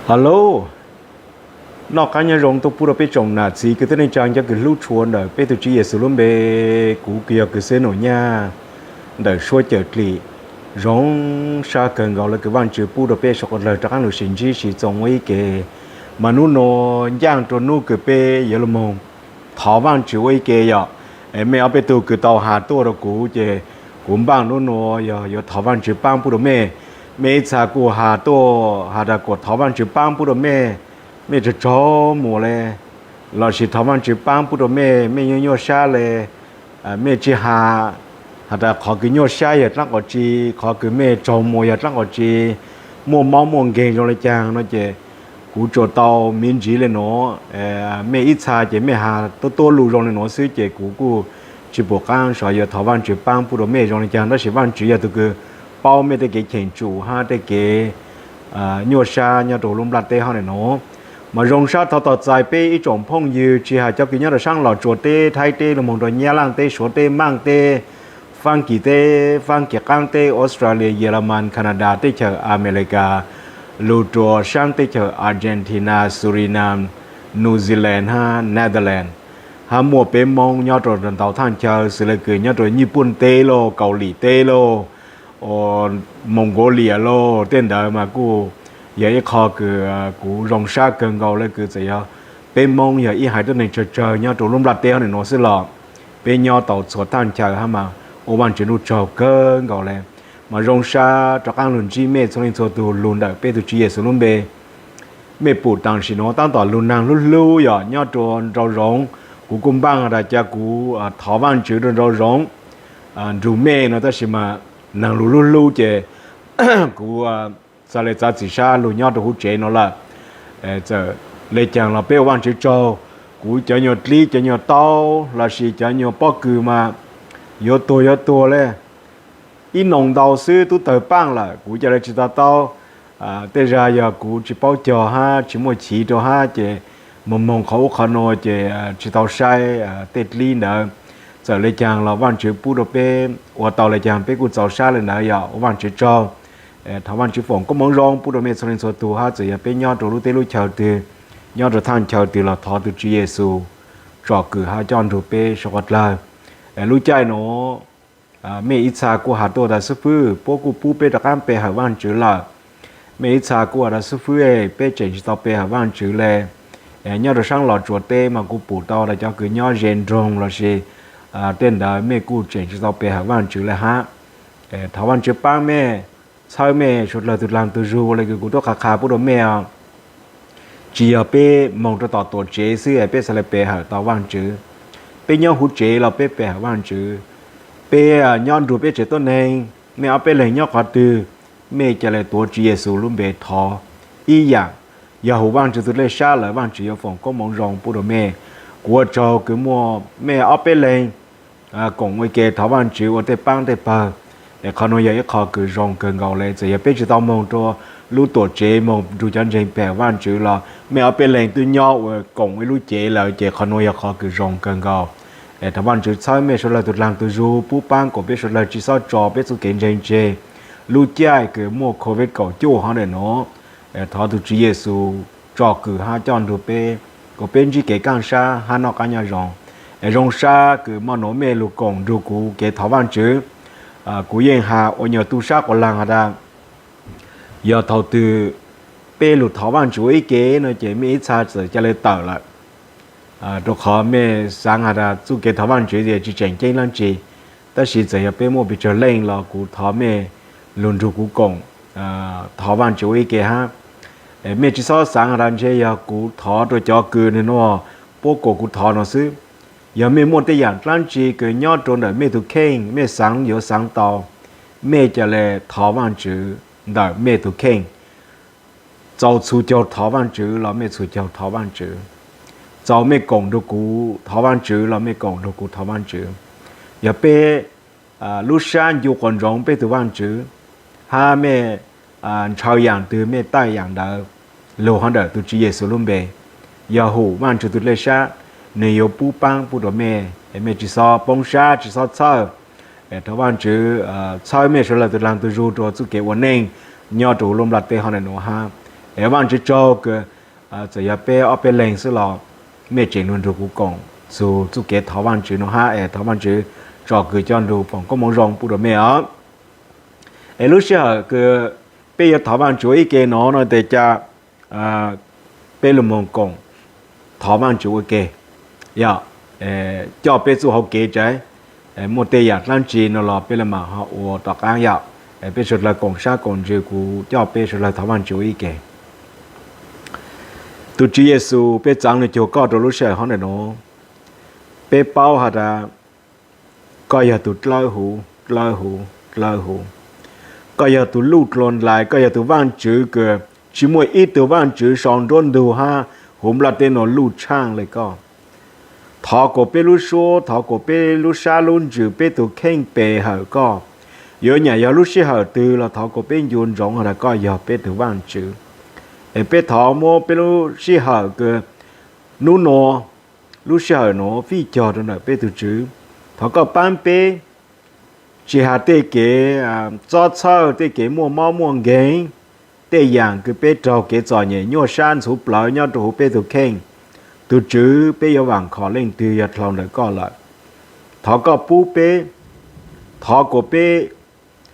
Hello, noj qab nyob zoo tuaj pub rau peb tsoom nam txiv kwv tij neej tsa cov kws hlub tshua ntawm peb tus Tswv Yexus lub npe. Kuv kws yog kws xeeb Num Nyaj ntawm suab Cawm Dlim. Zoo sab kawg nkaus le kws Vaajtswv pub rau peb suav quas dlawg rov qaab lug sim ntsib sim txoos ua ib ke. Mas nub nua ncaaj rua nub kws peb yuav lug moog thov Vaajtswv ua ib ke yom. Mej ob peb tug kws tau has tuaj rua kuv ces kuv npaaj nub nua yog yuav thov Vaajtswv paab pub rua mej. Mej ib txha kuj has tuaj has tas kuas thov Vaajtswv paab pub rua mej, mej tsaug tsaug muag le, lossis thov Vaajtswv paab pub rua mej, mej nyuaj nyuaj sab le. Mej tsi has has tas qhov kws nyuaj sab yog dlaab qhov tsi, qhov kws mej tsaug muag yog dlaab qhov tsi, muaj mob muaj nkeeg zoo le caag no ces kuv tsuas tau miv ntsiv le nuav. Mej ib txha ces mej has tuab tuab lug zoo le nuav xwb ces kuv kuj tsi pum qaab sov yuav thov Vaajtswv paab pub rua mej zoo le caag, tab sis Vaajtswv yog tug kws paub mej tej kev cheem tsum hab tej kev nyuaj sab nyob rua lub nplaj teb hab le nuav. Mas zoo sab thov tos txais peb ib tsoom phooj ywg tsi has cov kws nyob rua saab Los Tsuas teb, Thaib teb, lug moog rua Nyab Laaj teb, Suav teb, Maaj teb, Faab Kis teb, Faab Kis Qaab teb, Australia, Yelaman, Canada, teb chaws Amelikas, lug rua saab teb chaws Argentina, Suriname, New Zealand hab Netherlands, hab muaj peb Moob nyob rua ntau thaaj chaw xws le kws nyob rua Nyij Pooj teb lauj, Kaus Lim teb lauj, Mongolia lauj, tej ntawd mas kuj yog ib qho kws kuv zoo sab kawg nkaus le kws txawm yog peb Moob yog ib haiv tuab neeg tsawg tsawg nyob rua lub nplaj teb hab le nuav xwb los peb nyob tau txhua thaaj chaw hab mas ua Vaajtswv nuj tsaug kawg nkaus le. Mas zoo sab rov qaab lug ntsib mej txhua leej txhua tug lug ntawm peb tug Tswv Yexus lub npe. Mej pum taam sim nuav taab tom lug naag hlub hlub yog nyob rua nraum zoov, kuv kuj npaaj has tas ca kuv thov Vaajtswv rua nraum zoov nrug mej no tab sis mas naag lug hlub hlub ces kuv txhad le txav txim sab lug nyob rua huv tsev no lawm. Txawm le caag los peb ua Vaajtswv tsaug, kuv cov nyuag dlib cov nyuag taub lossis cov nyuag pob kws mas yuav tuag yuav tuag le. Ib noo ntau xwb tub tawg paaj lawm kuv ca le tsi to taub. Tej zag yog kuv tsi paub cog hab tsi muaj chiv rua hab ces moog moog qhov ub qhov nuav ces tsi tau saib tej dlib ntawd. Txawm le caag los Vaajtswv pub rua peb ua tau le caag peb kuj txaus sab le ntawd yog ua Vaajtswv tsaug. Thov Vaajtswv foom koob moov zoo pub rua mej txhua leej txhua tug hab txawm yog peb nyob rua lub teb lub chaw twg, nyob rua thaaj chaw twg los thov tug Tswv Yexus tsom kwm hab coj nrug peb suav quas dlawg. Lub caij nuav mej ib txha kuj has tuaj tas xib fwb puab kuj pub peb rov qaab pe hawm Vaajtswv lawm. Mej ib txha kuj has tas xib fwb peb tseem tsi tau pe hawm Vaajtswv le. Nyob rua saab Los Tsuas teb mas kuv pum tau tas cov kws nyob ze nroog lossis tej ntawd mej kuj tseem tsi tau pe hawm Vaajtswv le hab. Thov Vaajtswv paab mej, txhawb mej suav dlawg tug dlaag tug zug le kws kuv tub qha qha pub rua mej os. Tsi yog peb moog rua tom tuam tsev xwb peb txhad le pe hawm tau Vaajtswv. Peb nyob huv tsev los peb pe hawm Vaajtswv. Peb nyob nrug peb tsev tuab neeg, mej ob peb leeg nyob qhov twg, mej ca le tuav Tswv Yexus lub npe thov ib yaam. Yog hum Vaajtswv tug dlej sab lawm Vaajtswv yuav foom koob moov zoo pub rua mej. Kuv ua tsaug kws muaj mej ob peb leeg koom ua ke thov Vaajtswv ua tej paab tej pawg. Es qhov nuav yog ib qho kws zoo kawg nkaus le. Txawm yog peb tsi tau moog rua lub tuam tsev moog nrug cov ntseeg pe hawm Vaajtswv los mej ob peb leeg twb nyob ua koom ib lub cev lawm ces qhov nuav yog qhov kws zoo kawg nkaus. Es thov Vaajtswv txhawb mej suav dlawg tug dlaag tug zug pub paab kuas peb suav dlawg tsi xob tso peb txuj kev ntseeg tseg lub caij kws muaj COVID kaum cuaj hov ntawm nuav. Thov tug Tswv Yexus tsom kwm hab coj nrug peb, kuas peb ntsib kev kaaj sab hab noj qab nyob zoo. Es zoo sab kws moog nuav mej lug koom nrug kuv kev thov Vaajtswv. Kuv yeej has ua nyuag tu sab quas laag has tas, yog thaum twg peb lug thov Vaajtswv ua ib ke no ces mej ib txha txawm ca le tawm lawm, rua qhov mej xaav has tas txuj kev thov Vaajtswv tsi tseem ceeb dlaab tsi. Tab sis txawm yog peb muaj pes tsawg leej los kuv thov mej lug nrug kuv koom thov Vaajtswv ua ib ke hab. Mej tsi xob xaav has tas ntshe yog kuv thov rua cov kws nwg nuav puab kuas kuv thov no xwb. Yog mej muaj tej yaam dlaab tsi kws nyob rua ntawm mej tug kheej mej xaav yuav xaav tau, mej ca le thov Vaajtswv ntawm mej tug kheej. Txaus txhus caug thov Vaajtswv los mej txhus caug thov Vaajtswv. Txaus mej koom nrug kuv thov Vaajtswv los mej koom nrug kuv thov Vaajtswv. Yog peb lub sab ncu quas ntsoov peb tug Vaajtswv, hab mej ntshaw yaam twg mej taij yaam ntawd lug hov ntawm tug Tswv Yexus lub npe. Yog hum Vaajtswv tug dlej sab, nwg yuav pub paab pub rua mej, mej tsi xob poob sab tsi xob txhawj. Thov Vaajtswv txhawb mej suav dlawg tug dlaag tug zug rua txuj kev ua neej nyob rua lub nplaj teb hov ntawm nuav hab. Es Vaajtswv tsaug kws txawm yog peb ob peb leeg xwb los mej tseem lug nrug kuv koom txug txuj kev thov Vaajtswv nuav hab, es thov Vaajtswv tsom kwm coj nrug foom koob moov zoo pub rua mej os. Es lub sij hawm kws peb yuav thov Vaajtswv ua ib ke nuav no tes ca peb lug moog koom thov Vaajtswv ua ke, yog coj peb txuj hauv kev tsev, muaj tej yaam dlaab tsi no los peb le maam ho ua tom qaab yom. Peb suav dlawg koom sab koom ntsws, kuv coj peb suav dlawg thov Vaajtswv ua ib ke. Tus Tswv Yexus, peb txaav nwg cuag koj rua lub sij hawm hov ntawm nuav. Peb paub has tas koj yog tus dlawb huv, dlawb huv, dlawb huv. Koj yog tus luj dlua ndlais, koj yog tus Vaajtswv kws tsi muaj ib tug vaajtswv sau nruab ntug hab huv nplaj teb nuav luj tshaaj le koj. Thov kuas peb lub suab, thov kuas peb lub sab lub ntsws, peb tug kheej pe hawm koj. Yuav nyam yog lub sij hawm twg los thov kuas peb ncu ntsoov has tas koj yog peb tug Vaajtswv. Es peb thov muab peb lub sij hawm kws nub nua, lub sij hawm nuav fij cog rua ntawm peb tug Tswv. Thov koj paab peb, tsi has tej kev txob txhawj, tej kev muaj mob muaj nkeeg, tej yaam kws peb raug kev txom nyem nyuaj sab ntxhuv plawv nyob rua huv peb tug kheej. Tug Tswv, peb yuav vaam khom leej twg yog dlhau ntawm koj lawm. Thov koj pub peb, thov kuas peb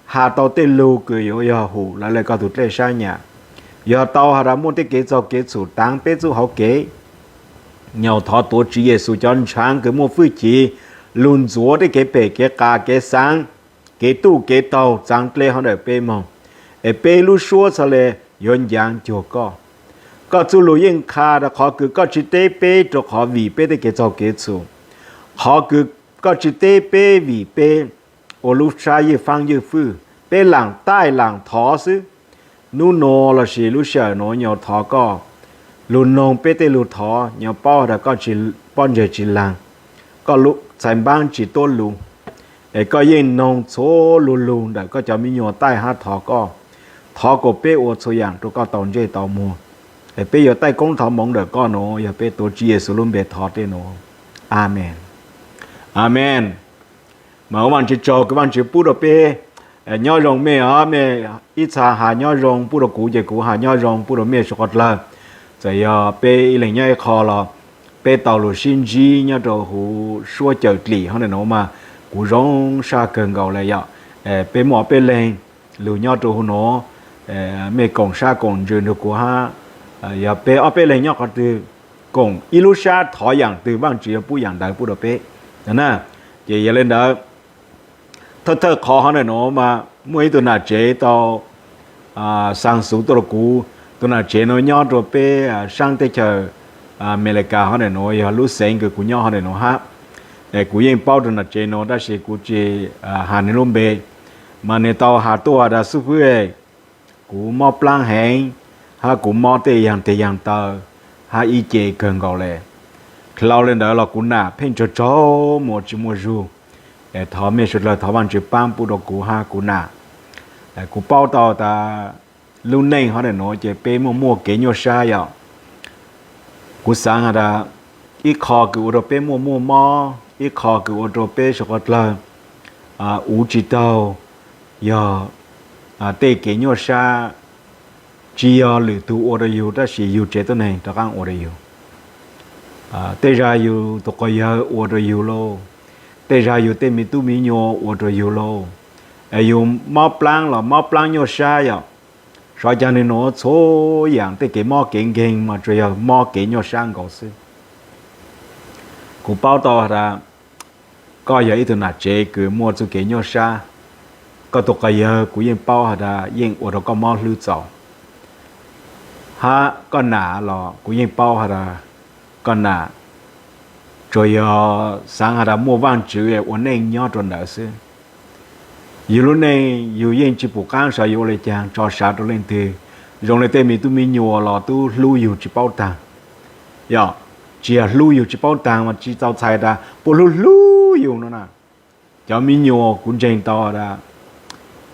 has tau tej lug kws yuav yog hum lawv le koj tug dlej sab nyam, yog tau has tas muaj tej kev txaug kev txhum taav peb txuj hauv kev. Nyaum thov tuav Tswv Yexus cov ntshaav kws muaj fwj chiv lug ntxuav tej kev phem kev qas kev xaav, kev tuj kev taug txaav dleb hov ntawm peb moog, es peb lub suab txhad le yuav ncav cuag koj. Koj txuj lug yeej qha tas qhov kws koj tsi teb peb rua qhov vim peb tej kev txaug kev txhum, qhov kws koj tsi teb peb vim peb ua lub sab ywj faab ywj fwj, peb laam taij laam thov xwb. Nub nua lossis lub sij hawm nuav nyuam thov koj lug noog peb tej lug thov, nyuam paub tas koj pob ntseg tsi laag, koj txhais npaab tsi tuab lug, es koj yeej noog txhua lug lug ntawm koj cov mi nyuas taij hab thov koj. Thov kuas peb ua txhua yaam rua koj tau ntsej tau muag, es peb yuav taij koob thov moov ntawm koj nuav yog peb tuav Tswv Yexus lub npe thov tej nuav. Amees. Amees. Mas ua Vaajtswv tsaug kws Vaajtswv pub rua peb. Nyob zoo mej os, mej ib txha has nyob zoo pub rua kuv ces kuv has nyob zoo pub rua mej suav dlawg. Txawm yog peb ib leeg nyob ib qho los peb tau lug sib ntsib nyob rua huv suab cawm dlim hov ntawm nuav mas kuv zoo sab kawg nkaus le yom. Peb muaj ob peb leeg lug nyob rua huv nuav, mej koom sab koom ntsws nrug kuv hab, yog peb ob peb leeg nyob qhov twg koom ib lub sab thov yaam twg Vaajtswv yuav pub yaam ntawd pub rua peb na. Ces yog le ntawd, thawj thawj qhov hov ntawm nuav mas muaj ib tug nam tsev tau xaa xuv tuaj rua kuv. Tug nam tsev nuav nyob rua peb saab teb chaws Amelikas hov ntawm nuav, yog lub xeev kws kuv nyob hov ntawm nuav hab. Es kuv yeej paub tug nam tsev nuav tab sis kuv tsi has nwg lub npe. Mas nwg tau has tuaj has tas xib fwb, kuv mob plaab heev, hab kuv mob tej yaag teg yaag taw, hab ib ce kawg nkaus le. Dlhau le ntawd los kuv nam pheej tsaug tsaug muag tsi muaj zug. Es thov mej suav dlawg thov Vaajtswv paab pub rua kuv hab kuv nam. Kuv paub tau tas lub neej hov ntawm nuav ces peb muaj muaj kev nyuaj sab yom. Kuv xaav has tas ib qho kws ua rua peb muaj muaj mob, ib qho kws ua rua peb suav dlawg uv tsi taug, yog tej kev nyuaj sab tsi yog lwm tug ua rua yug tab sis yug tsev tuab neeg rov qaab ua rua yug. Tej zag yug tug quas yawg ua rua yug lauj, tej zag yug tej me tub me nyuam ua rua yug lauj. Yug mob plaab los mob plaab nyuaj sab yom. Sov caag nwg nuav txhua yaam tej kev mob kev nkeeg mas tsuas yog mob kev nyuaj sab nkaus xwb. Kuv paub tau has tas koj yog ib tug nam tsev kws muaj txuj kev nyuaj sab. Koj tug quas yawg kuv yeej paub has tas yeej ua rua koj mob hlwb txaus, hab koj nam los kuv yeej paub has tas koj nam tsuas yog xaav has tas muaj Vaajtswv ua neej nyob rua ntawd xwb. Yug lub neej yug yeej tsi pum qaab saib yug ua le caag tso sav rua leej twg. Zoo le tej me tub me nyuam los tub hlub yug tsi paub taag. Yog tsi yog hlub yug tsi paub taag mas tsi txaus txhais tas puab hlub hlub yug no na. Cov me nyuam kuv ntseeg tau tas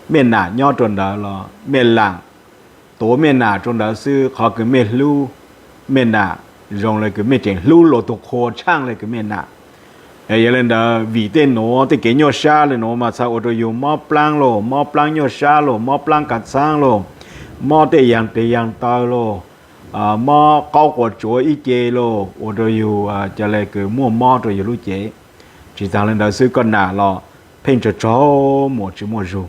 mej nam nyob rua ntawd los mej laam tuav mej nam rua ntawd xwb, qhov kws mej hlub mej nam zoo le kws mej tseem hlub luas tug qhua tshaaj le kws mej nam. Yog le ntawd vim tej nuav tej kev nyuaj sab le nuav mas txhad ua rua yug mob plaab lauj, mob plaab nyuaj sab lauj, mob plaab kav txhaab lauj, mob tej yaag tes yaag taw lauj, mob qaub quas tsuav ib ce lauj, ua rau yug ca le kws muaj mob rau yug lub cev. Tsis taag le ntawd xwb, koj nam los pheej tsaug tsaug muas tsis muaj zug.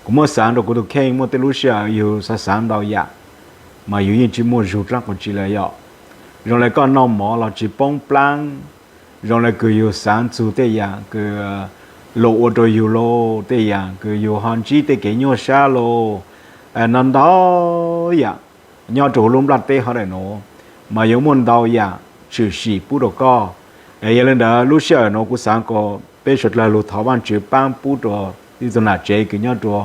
Kuv muab xaav rua kuv tug kheej, muaj tej lub sij hawm yug xaav xaav ntau yaam, mas yug yeej tsis muaj zug dlaab qhov tsi le yom. Zoo le koj noj mov los tsis poob plaab, zoo le kws yug xaav txug tej yaam kws lug ua rua yug lauj, tej yaam kws yug ho ntsib tej kev nyuaj sab lauj, no ntau yaam nyob rua huv lub nplaj teb hov daim nuav, mas yuav muaj ntau yaam tshwm sim pub rua koj. Es yog le ntawd lub sij hawm nuav kuv xaav kom peb suav dlawg lug thov Vaajtswv paab pub rua ib tug nam tsev kws nyob rua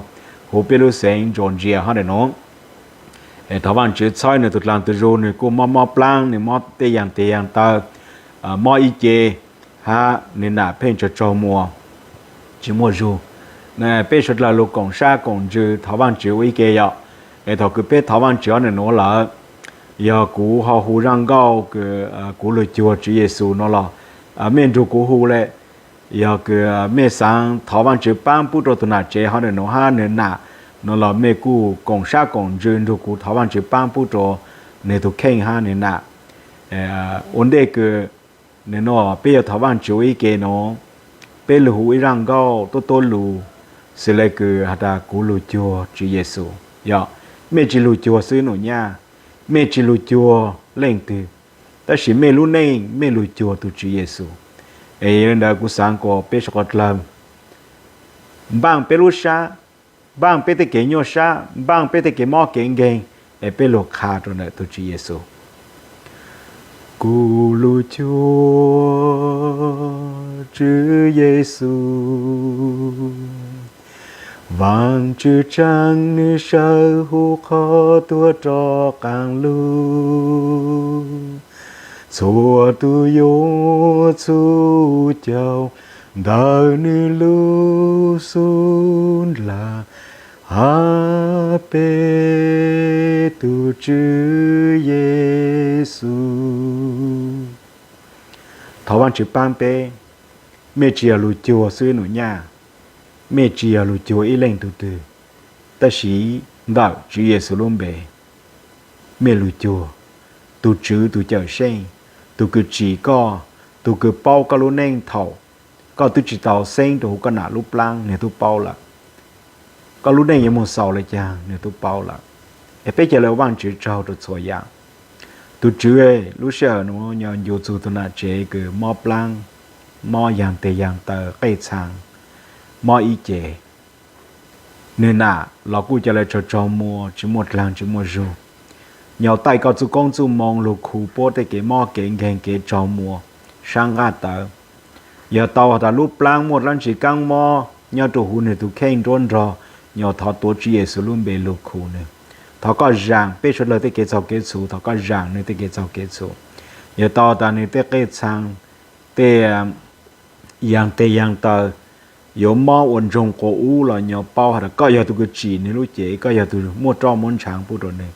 huv peb lub xeev Georgia hov daim nuav. Es thov Vaajtswv txhawb nwg tug dlaag tug zug, nwg kuj mob mob plaab, nwg mob tej yaag tes yaag taw, mob ib ce, hab nwg nam pheej tsaug tsaug muas tsis muaj zug. Peb suav dlawg lug koom sab koom ntsws thov Vaajtswv ua ib ke yom. Es thaum kws peb thov Vaajtswv hov daim nuav lawm, yog kuv ho hu zaj nkauj kws kuv lug cuag Tswv Yexus no los mej nrug kuv hu le. Yog kws mej xaav thov Vaajtswv paab pub rua tug nam tsev hov daim nuav hab nwg nam no los mej kuj koom sab koom ntsws nrug kuv thov Vaajtswv paab pub rua nwg tug kheej hab nwg nam. Ua ntej kws nwg no peb yuav thov Vaajtswv ua ib ke nuav, peb lug hu ib zaj nkauj tuab tuab lug, xws le kws has tas kuv lug cuag Tswv Yexus. Yog, mej tsi lug cuag xwb num nyaj, mej tsi lug cuag leej twg, tab sis mej lub neej mej lug cuag tug Tswv Yexus. Es yog le ntawd kuv xaav kom peb suav dlawg npaaj peb lub sab, npaaj peb tej kev nyuaj sab, npaaj peb tej kev mob kev nkeeg, es peb lug qha rua ntawm tug Tswv Yexus. Kuv lug cuag Tswv Yexus, Vaajtswv tsaa nwg sawv huv qhov tuag rov qaab lug, txhua tug yuav txhub caug ntawm nwg lub xub ndlag, hab peb tug Tswv Yexus. Thov Vaajtswv paab peb, mej tsi yog lug cuag xwb num nyaj, mej tsi yog lug cuag ib leej tug twg, tab sis ntawm Tswv Yexus lub npe, mej lug cuag tug Tswv tug Cawmseej, tug kws tsim koj, tug kws paub koj lub neej thaum koj twb tsi tau xeeb rua huv koj nam lub plaab nwg tub paub lawm. Koj lub neej yuav moog xaus le caag nwg tub paub lawm. Es peb ca le ua Vaajtswv tsaug rua txhua yaam. Tug Tswv, lub sij hawm nuav nyo ncu txug tug nam tsev kws mob plaab, mob yaag teg yaag taw qej txhaa, mob ib ce. Nwg nam los kuj ca le tsaug tsaug muas tsi muaj dlaag tsi muaj zug. Nyo taij koj txuj koob txuj moo lug khu puab tej kev mob kev nkeeg kev tsaug muas sab nqaj tawv. Yog tau has tas lub plaab muaj dlaab tsi kaab mob nyob rua huv nwg tug kheej nruab nrog, nyo thov tuav Tswv Yexus lub npe lug khu nwg. Thov koj zaam peb suav dlawg tej kev txaug kev txhum, thov koj zaam nwg tej kev txaug kev txhum. Yog tau tas nwg tej qej txhaa, tej yaag teg yaag taw yuav mob ua ntsoog quas ub los nyo paub has tas koj yog tug kws tsim nwg lub cev, koj yog tug muaj roj muab ntshaav pub rua nwg.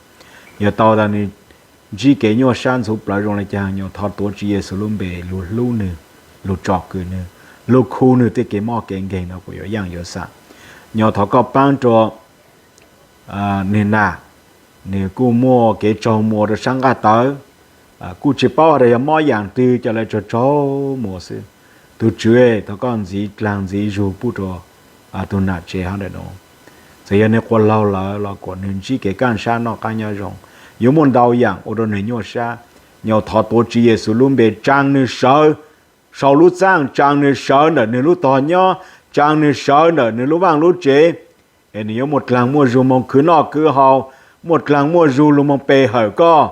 Yog tau tas nwg ntsib kev nyuaj sab ntxhuv plawv zoo le caag, nyo thov tuav Tswv Yexus lub npe lug hlub nwg, lug tsom kwm nwg, lug khu nwg tej kev mob kev nkeeg no kuas yuav yaaj yuav xam. Nyo thov koj paab rua nwg nam, nwg kuj muaj kev tsaug muas rua sab nqaj tawv, kuj tsi paub has tas yog mob yaam twg ca le tsaug tsaug muas xwb. Tug Tswv, thov koj ntxiv dlaag ntxiv zug pub rua tug nam tsev hov ntawm nuav. Txawm yog nwg quas laug lawm los kuas nwg ntsib kev kaaj sab noj qaab nyob zoo, yuav muaj ntau yaam ua rua nwg nyuaj sab. Nyo thov tuav Tswv Yexus lub npe tsaa nwg sawv saum lub txaaj, tsaa nwg sawv ntawm nwg lub tog nyob, tsaa nwg sawv ntawm nwg lub vaaj lub tsev, es nwg yuav muaj dlaag muaj zug moog khwv noj khwv haus, muaj dlaag muaj zug lug moog pe hawm koj.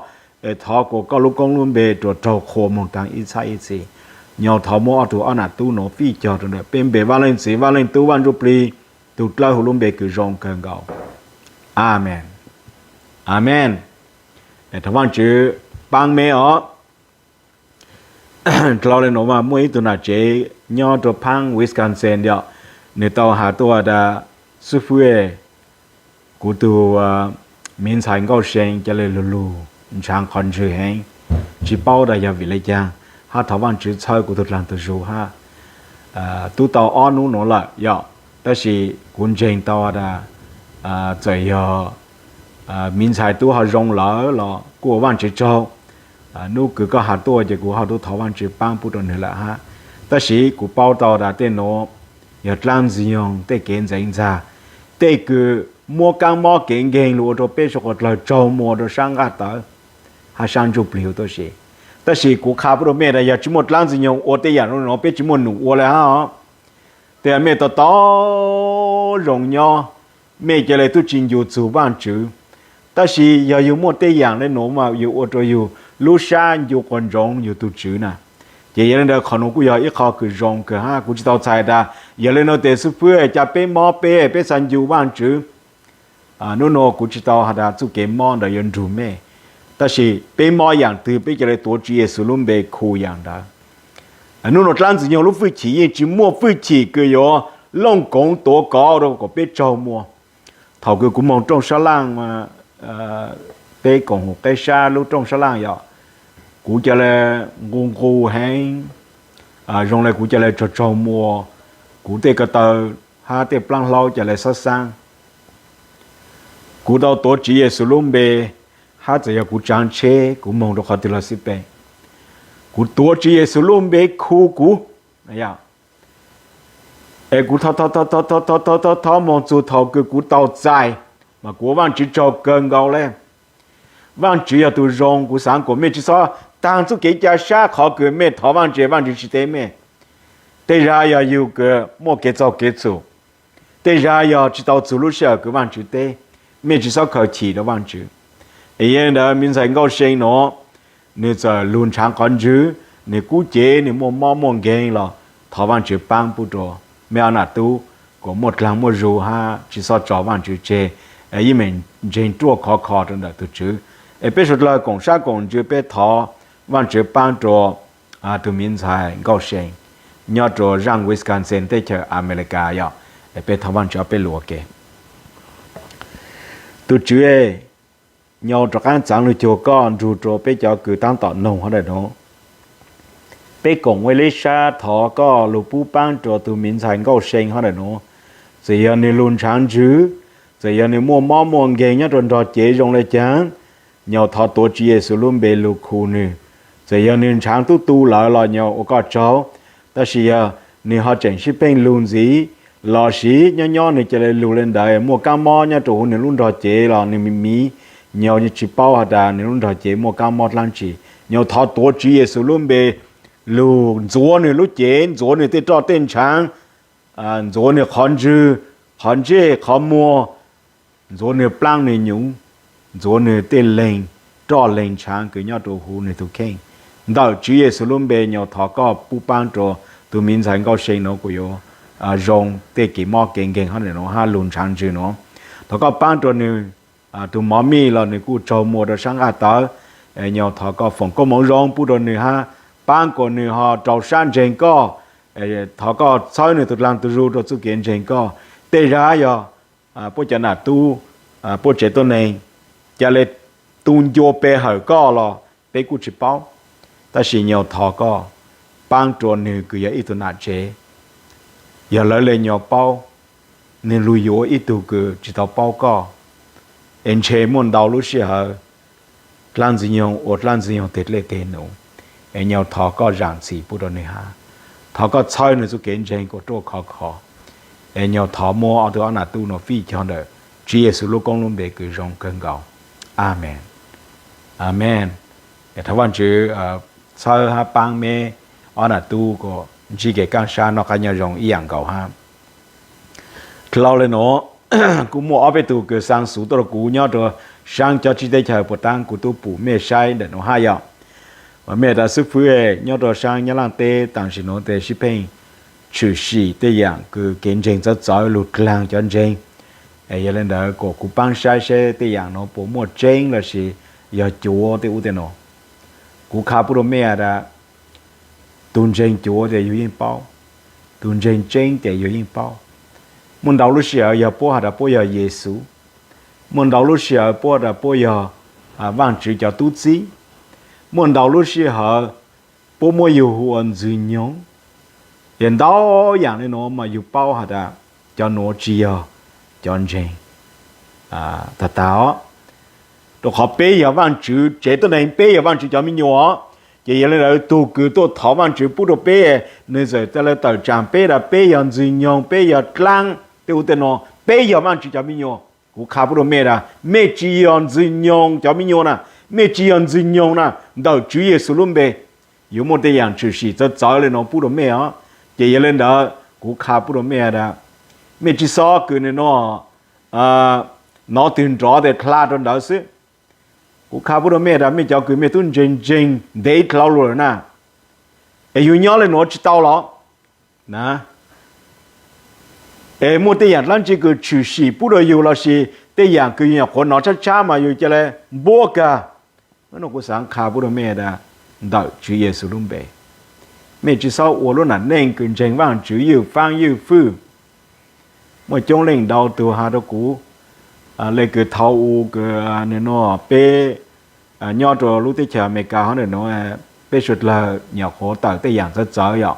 Es thov kuas koj lub koob lub npe rua raug qhuas moog taag ib txhab ib txhis. Nyo thov muab ob tug ob nam tub nuav fij cog rua ntawm peb npe Vaaj Leej Txiv, Vaaj Leej Tub, Vaaj Ntsuj Plig, tug dlawb huv lub npe kws zoo kawg nkaus. Amees. Amees. Thov Vaajtswv paab meb os. Dlhau le nuav mas muaj ib tug nam tsev nyob rua phaab Wisconsin yom, nwg tau has tuaj tas, xib fwb, kuv tug miv ntxhais Nkauj See ca le lug lug ntshaav qhov ntswg heev, tsi paub tas yog vim le caag, hab thov Vaajtswv txhawb kuv tug dlaag tug zug hab. Tub tau ob nub nuav lawm yom, tab sis kuv ntseeg tau tas txawm yog miv ntxhais tub ho zoo lawm los kuj ua Vajtswv tsaug. Hnub kws koj has tuaj ces kuv ho tub thov Vajtswv paab pub rua nwg lawm hab. Tab sis kuv paub tau tas tej nuav yog dlaab ntxwg nyoog tej kev ntxeev ntxag, tej kws muab kaab mob kev nkeeg lug ua rua peb suav dlawg tsaug muag rua saab nqaj tawv hab saab ntsuj plig huv tuab si. Tab sis kuv qha pub rua mej tas yog tsi muaj dlaab ntxwg nyoog ua tej yaam nuav peb tsi muaj num ua le hab os. Tej mej to taub zoo nyob, mej ca le tub tsi ncu txug Vajtswv. Tab sis yog yug muaj tej yaam le nuav mas yug ua rua yug lub sab ncu quas ntsoov yug tug Tswv na. Ces yog le ntawd qhov nuav kuj yog ib qho kws zoo kawg hab. Kuv tsi tau txhais tas yog le nuav tes xwb pwb ca peb mob peb, peb xaav ncu Vajtswv. Hnub nuav kuv tsi tau has tas txuj kev mob ntawd yuav nrug mej, tab sis peb mob yaam twg peb ca le tuav Tswv Yexus lub npe khu yaam ntawd. Hnub nuav dlaab ntxwg nyoog lub fwj chim yeej tsi muaj fwj chim kws yuav looj koov tuav kov rua kom peb tsaug muag. Thaus kws kuv moog rooj sab laaj, peb koom haum qeb sab lub rooj sab laaj yog, kuv ca le nqus nqus heev, zoo le kuv ca le tsaug tsaug muag, kuv tej ko taw hab tej plaab hlaub ca le xob xaab. Kuv tau tuav Tswv Yexus lub npe, hab txawm yog kuv tsaav tsheb kuv moog rua qhov twg los xij peem, kuv tuav Tswv Yexus lub npe khu kuv. Es kuv thov thov thov moog txug thaus kws kuv tau txais, mas kuv ua Vaajtswv tsaug kawg nkaus le. Vaajtswv yog tug zoo, kuv xaav kuas mej tsi xob taag txuj kev ca sab qhov kws mej thov Vaajtswv, Vaajtswv tsi teb mej. Tej zag yog yug kws muaj kev txaug kev txhum, tej zag yog tsi tau txug lub sij hawm kws Vaajtswv teb, mej tsi xob khaws chim rua Vaajtswv. Es yog le ntawd miv ntxhais Nkauj See nuav, nwg txawm lug nrhav qhov ntswg, nwg kub cev, nwg muaj mob muaj nkeeg los thov Vaajtswv paab pub rua mej ob nam tub kuas muaj dlaag muaj zug hab tsi xob tso Vaajtswv tseg, yeej meem ntseeg ruaj khov kho rua ntawm tug Tswv. Es peb suav dlawg koom sab koom ntsws peb thov Vaajtswv paab rua tug miv ntxhais Nkauj See nyob rua zaaj Wisconsin teb chaws Amelikas yog. Es peb thov Vaajtswv ob peb lus ua ke. Tug Tswv, nyob rov qaab txaav lug cuag koj nrug rua peb cov kws taab tom noog hov ntawm nuav. Peb koom ua ib sab thov koj lug pub paab rua tug miv ntxhais Nkauj See hov ntawm nuav. Txawm yog nwg lug nrhav ntswg, txawm yog nwg muaj mob muaj nkeeg nyob rua nrog cev zoo le caag, nyuas thov tuav Tswv Yexus lub npe lug khu nwg. Txawm yog nwg nrhav tub tu lawm los nyuas ua koj tsaug, tab sis yog nwg ho tseem sib pheej lug ntxiv, lossis nyob nyob nwg ca le lug le ntawd muaj kaab mob nyob rua huv nwg lub nrog cev los nwg miv miv, nyuas tsi paub has tas nwg lub nrog cev muaj kaab mob dlaab tsi, nyuas thov tuav Tswv Yexus lub npe lug ntxuav nwg lub cev, ntxuav nwg tej roj tej ntshaav, ntxuav nwg qhov ntswg, qhov ntsej qhov muag, ntxuav nwg plaab nwg nyuv, ntxuav nwg tej leeg roj leeg ntshaav kws nyob rua huv nwg tug kheej. Ntawm Tswv Yexus lub npe nyuas thov koj pub paab rua tug miv ntxhais Nkauj See nuav kuas yuav zoo tej kev mob kev nkeeg hov ntawm nuav hab lug nrhav ntswg nuav. Thov koj paab rua nwg tug mov mij los nwg kuj tsaug muag rua saab nqaj tawv. Nyuas thov koj foom koob moov zoo pub rua nwg hab paab kuas nwg ho rau sab ntseeg koj. Thov koj txhawb nwg tug dlaag tug zug rua txuj kev ntseeg koj. Tej zag yog puab cov nam tub, puab tsev tuab neeg ca le tu ncua pe hawm koj los peb kuj tsi paub, tab sis nyuas thov koj paab rua nwg kws yog ib tug nam tsev, yog lawv le nyuas paub nwg lug yuav ib tug kws tsi tau paub koj, es ntshe muaj ntau lub sij hawm dlaab ntxwg nyoog ua dlaab ntxwg nyoog teg dlej teg num, es nyuas thov koj zaam txim pub rua nwg hab. Thov koj txhawb nwg txuj kev ntseeg kuas ruaj khov kho, es nyuas thov muab ob tug ob nam tub nuav fij cog ntawm Tswv Yexus lub koob lub npe kws zoo kawg nkaus. Amees. Amees. Thov Vaajtswv txhawb hab paab meb ob nam tub kuas ntsib kev kaaj sab noj qaab nyob zoo ib yaam nkaus hab. Dlhau le nuav, kuj muaj ob peb tug kws xaa xuv tuaj rua kuv nyob rua saab cov tsib teb chaws puas taab kuv tub pum mej saib ntawm nuav hab yog. Mas mej tas xwb pwb nyob rua saab Nyab Laaj teb taam sim nuav tes sib pheej tshwm sim tej yaam kws kev ntseeg txawv txawv lug dlaag cov ntseeg. Yog le ntawd kuas kuv paab saib seb tej yaam nuav puas muaj tseeb lossis yog cuav tej ub tej nuav. Kuv qha pub rua mej tas tug ntseeg cuav tes yug yeej paub, tug ntseeg tseeb tes yug yeej paub. Muaj ntau lub sij hawm yog puab has tas puab yog Yexus, muaj ntau lub sij hawm puab tas puab yog Vaajtswv cov tub txib, muaj ntau lub sij hawm puab muab yug hu ua ntxwg nyoog. Yog ntau yaam le nuav mas yug paub has tas cov nuav tsi yog cov ntseeg tag tag os. Rau qhov peb yog Vaajtswv tsev tuab neeg, peb yog Vaajtswv cov me nyuam. Ces yog li ntawd tug kws tuaj thov Vaajtswv pub rau peb, nwg txawm tawm tsaam peb tas peb yog ntxwg nyoog, peb yog dlaab, tej ub tej no, peb yog Vaajtswv cov me nyuam. Kuv qha pub rau mej tas mej tsi yog ntxwg nyoog cov me nyuam na, mej tsi yog ntxwg nyoog na, ntawm Tswv Yexus lub npe. Yuav muaj tej yaam tshwm sim txawv txawv le nuav pub rau mej os. Ces yog le ntawd kuv qha pub rau mej tas mej tsi xob kws nwg nuav nov twg nrov tes dlha rau ntawd xwb. Kuv qha pub rau mej tas mej cov kws mej tub ntseeg ntseeg ntev dlhau lug lawm na, es yug nyob le nuav tsi tau los na, es muaj tej yaam dlaab tsi kws tshwm sim pub rau yug lossis tej yaam kws yug nyuam qhuav nov tshab tshab mas yug ca le npuab kag. Nub nua kuv xaav qha pub rau mej tas ntawm Tswv Yexus lub npe, mej tsi xob ua lub nam neej kws ntseeg Vaajtswv ywj faab ywj fwj. Muaj coob leej ntau tug has rau kuv, le kws thaus u kws nwg nua peb nyob rau lub teb chaws Amelikas hov ntawm nuav, peb suav dlawg nyuam qhuav tawm tej yaam txawv txawv yom,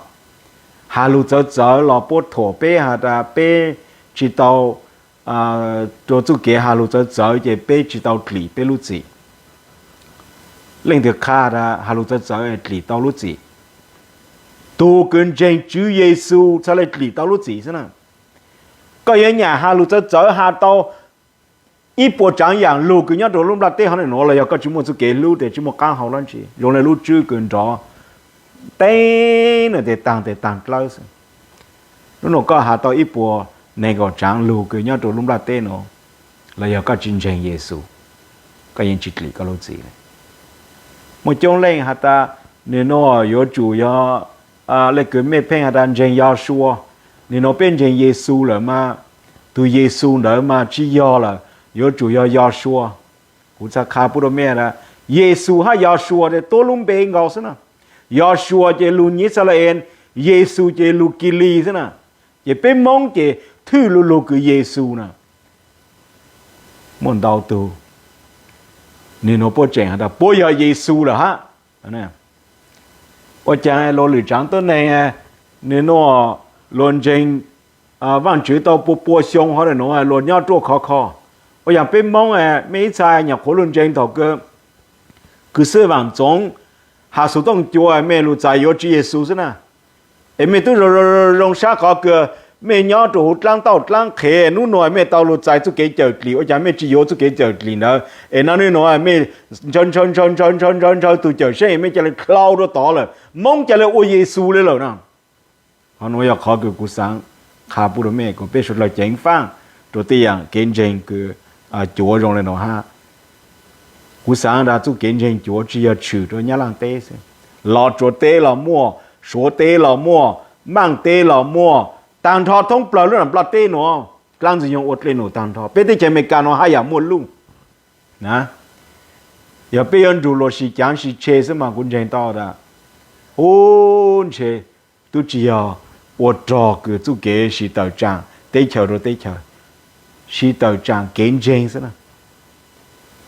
has lug txawv txawv los puab thuam peb has tas peb tsi tau, rua txuj kev has lug txawv txawv ces peb tsi tau dlim peb lub txim. Leej twg qha tas has lug txawv txawv dlim tau lub txim? Tug kws ntseeg Tswv Yexus txhad le dlim tau lub txim xwb na. Koj yuav nyam has lug txawv txawv has tau ib puas tsaav yaam lug kws nyob rua lub nplaj teb hov ntawm nuav los yog koj tsi muaj txuj kev hlub tes tsi muaj qaab hau dlaab tsi, zoo le lub tswb kws nrov teeb no tes taag tes taag dlawb xwb. Nub nua koj has tau ib puas neeg nkaum tsaav lug kws nyob rua lub nplaj teb nuav los yog koj tsi ntseeg Yexus, koj yeej tsi dlim koj lub txim. Muaj coob leej has tas nwg nua yuav tsum yog le kws mej pheej has tas ntseeg Yos Suas, nwg nua peb ntseeg Yexus lawm mas, tug Yexus ntawd mas tsi yog lawm, yuav tsum yog Yos Suas. Kuv txhad qha pub rau mej tas Yexus hab Yos Suas tes tuab lub npe nkaus xwb na. Yos Suas ces lug Nyij Xas La Es, Yexus ces lug Kilis xwb na. Ces peb Moob ces thwj lug lug kws Yexus na. Muaj ntau tug nwg nua puab tseem has tas puab yog Yexus lawm hab. Ua caag luas lwm tsaav tuab neeg nwg nua luas ntseeg Vaajtswv tau pua pua xyoo hov ntawm nuav luas nyob ruaj khov kho. Ua yaam peb Moob mej ib txha nyuam qhuav lug ntseeg thaum kws, kws xwb vaam txoov has xus tooj cua mej lug txais yuav Tswv Yexus xwb na. Es mej tub zoo zoo sab qhov kws mej nyob rua huv dlaab tauj dlaab qhev, nub nua mej tau lug txais txuj kev cawm dlim, ua caag mej tsi yuav txuj kev cawm dlim ntawd? Es nub nua mej ntshaw ntshaw ntshaw ntshaw ntshaw ntshaw tug cawm seej mej ca le dlhau rua tod lawm, Moob ca le ua Yexus le lawm na. Qhov nuav yog qhov kws kuv xaav qha pub rau mej kom peb suav dlawg ceev faaj rua tej yaam kev ntseeg kws cuav zoo le nuav hab. Kuv xaav tas txuj kev ntseeg cuav tsi yog tshwm rua Nyab Laaj teb xwb, Los Tsuas teb los muaj, Suav teb los muaj, Maaj teb los muaj, taag nrho thoob plawg lub nplaj teb nuav, dlaab ntxwg nyoog ua dlej num taag nrho. Peb teb chaws Amelikas nuav haj yaam muaj luj na. Yog peb yuav nrug luas sis caav sis tshe xwb mas kuv ntseeg tau tas ub ntshe tub tsi yog ua rog kws txuj kev sis tawm tsaam teb chaws rua teb chaws, sis tawm tsaam kev ntseeg xwb na.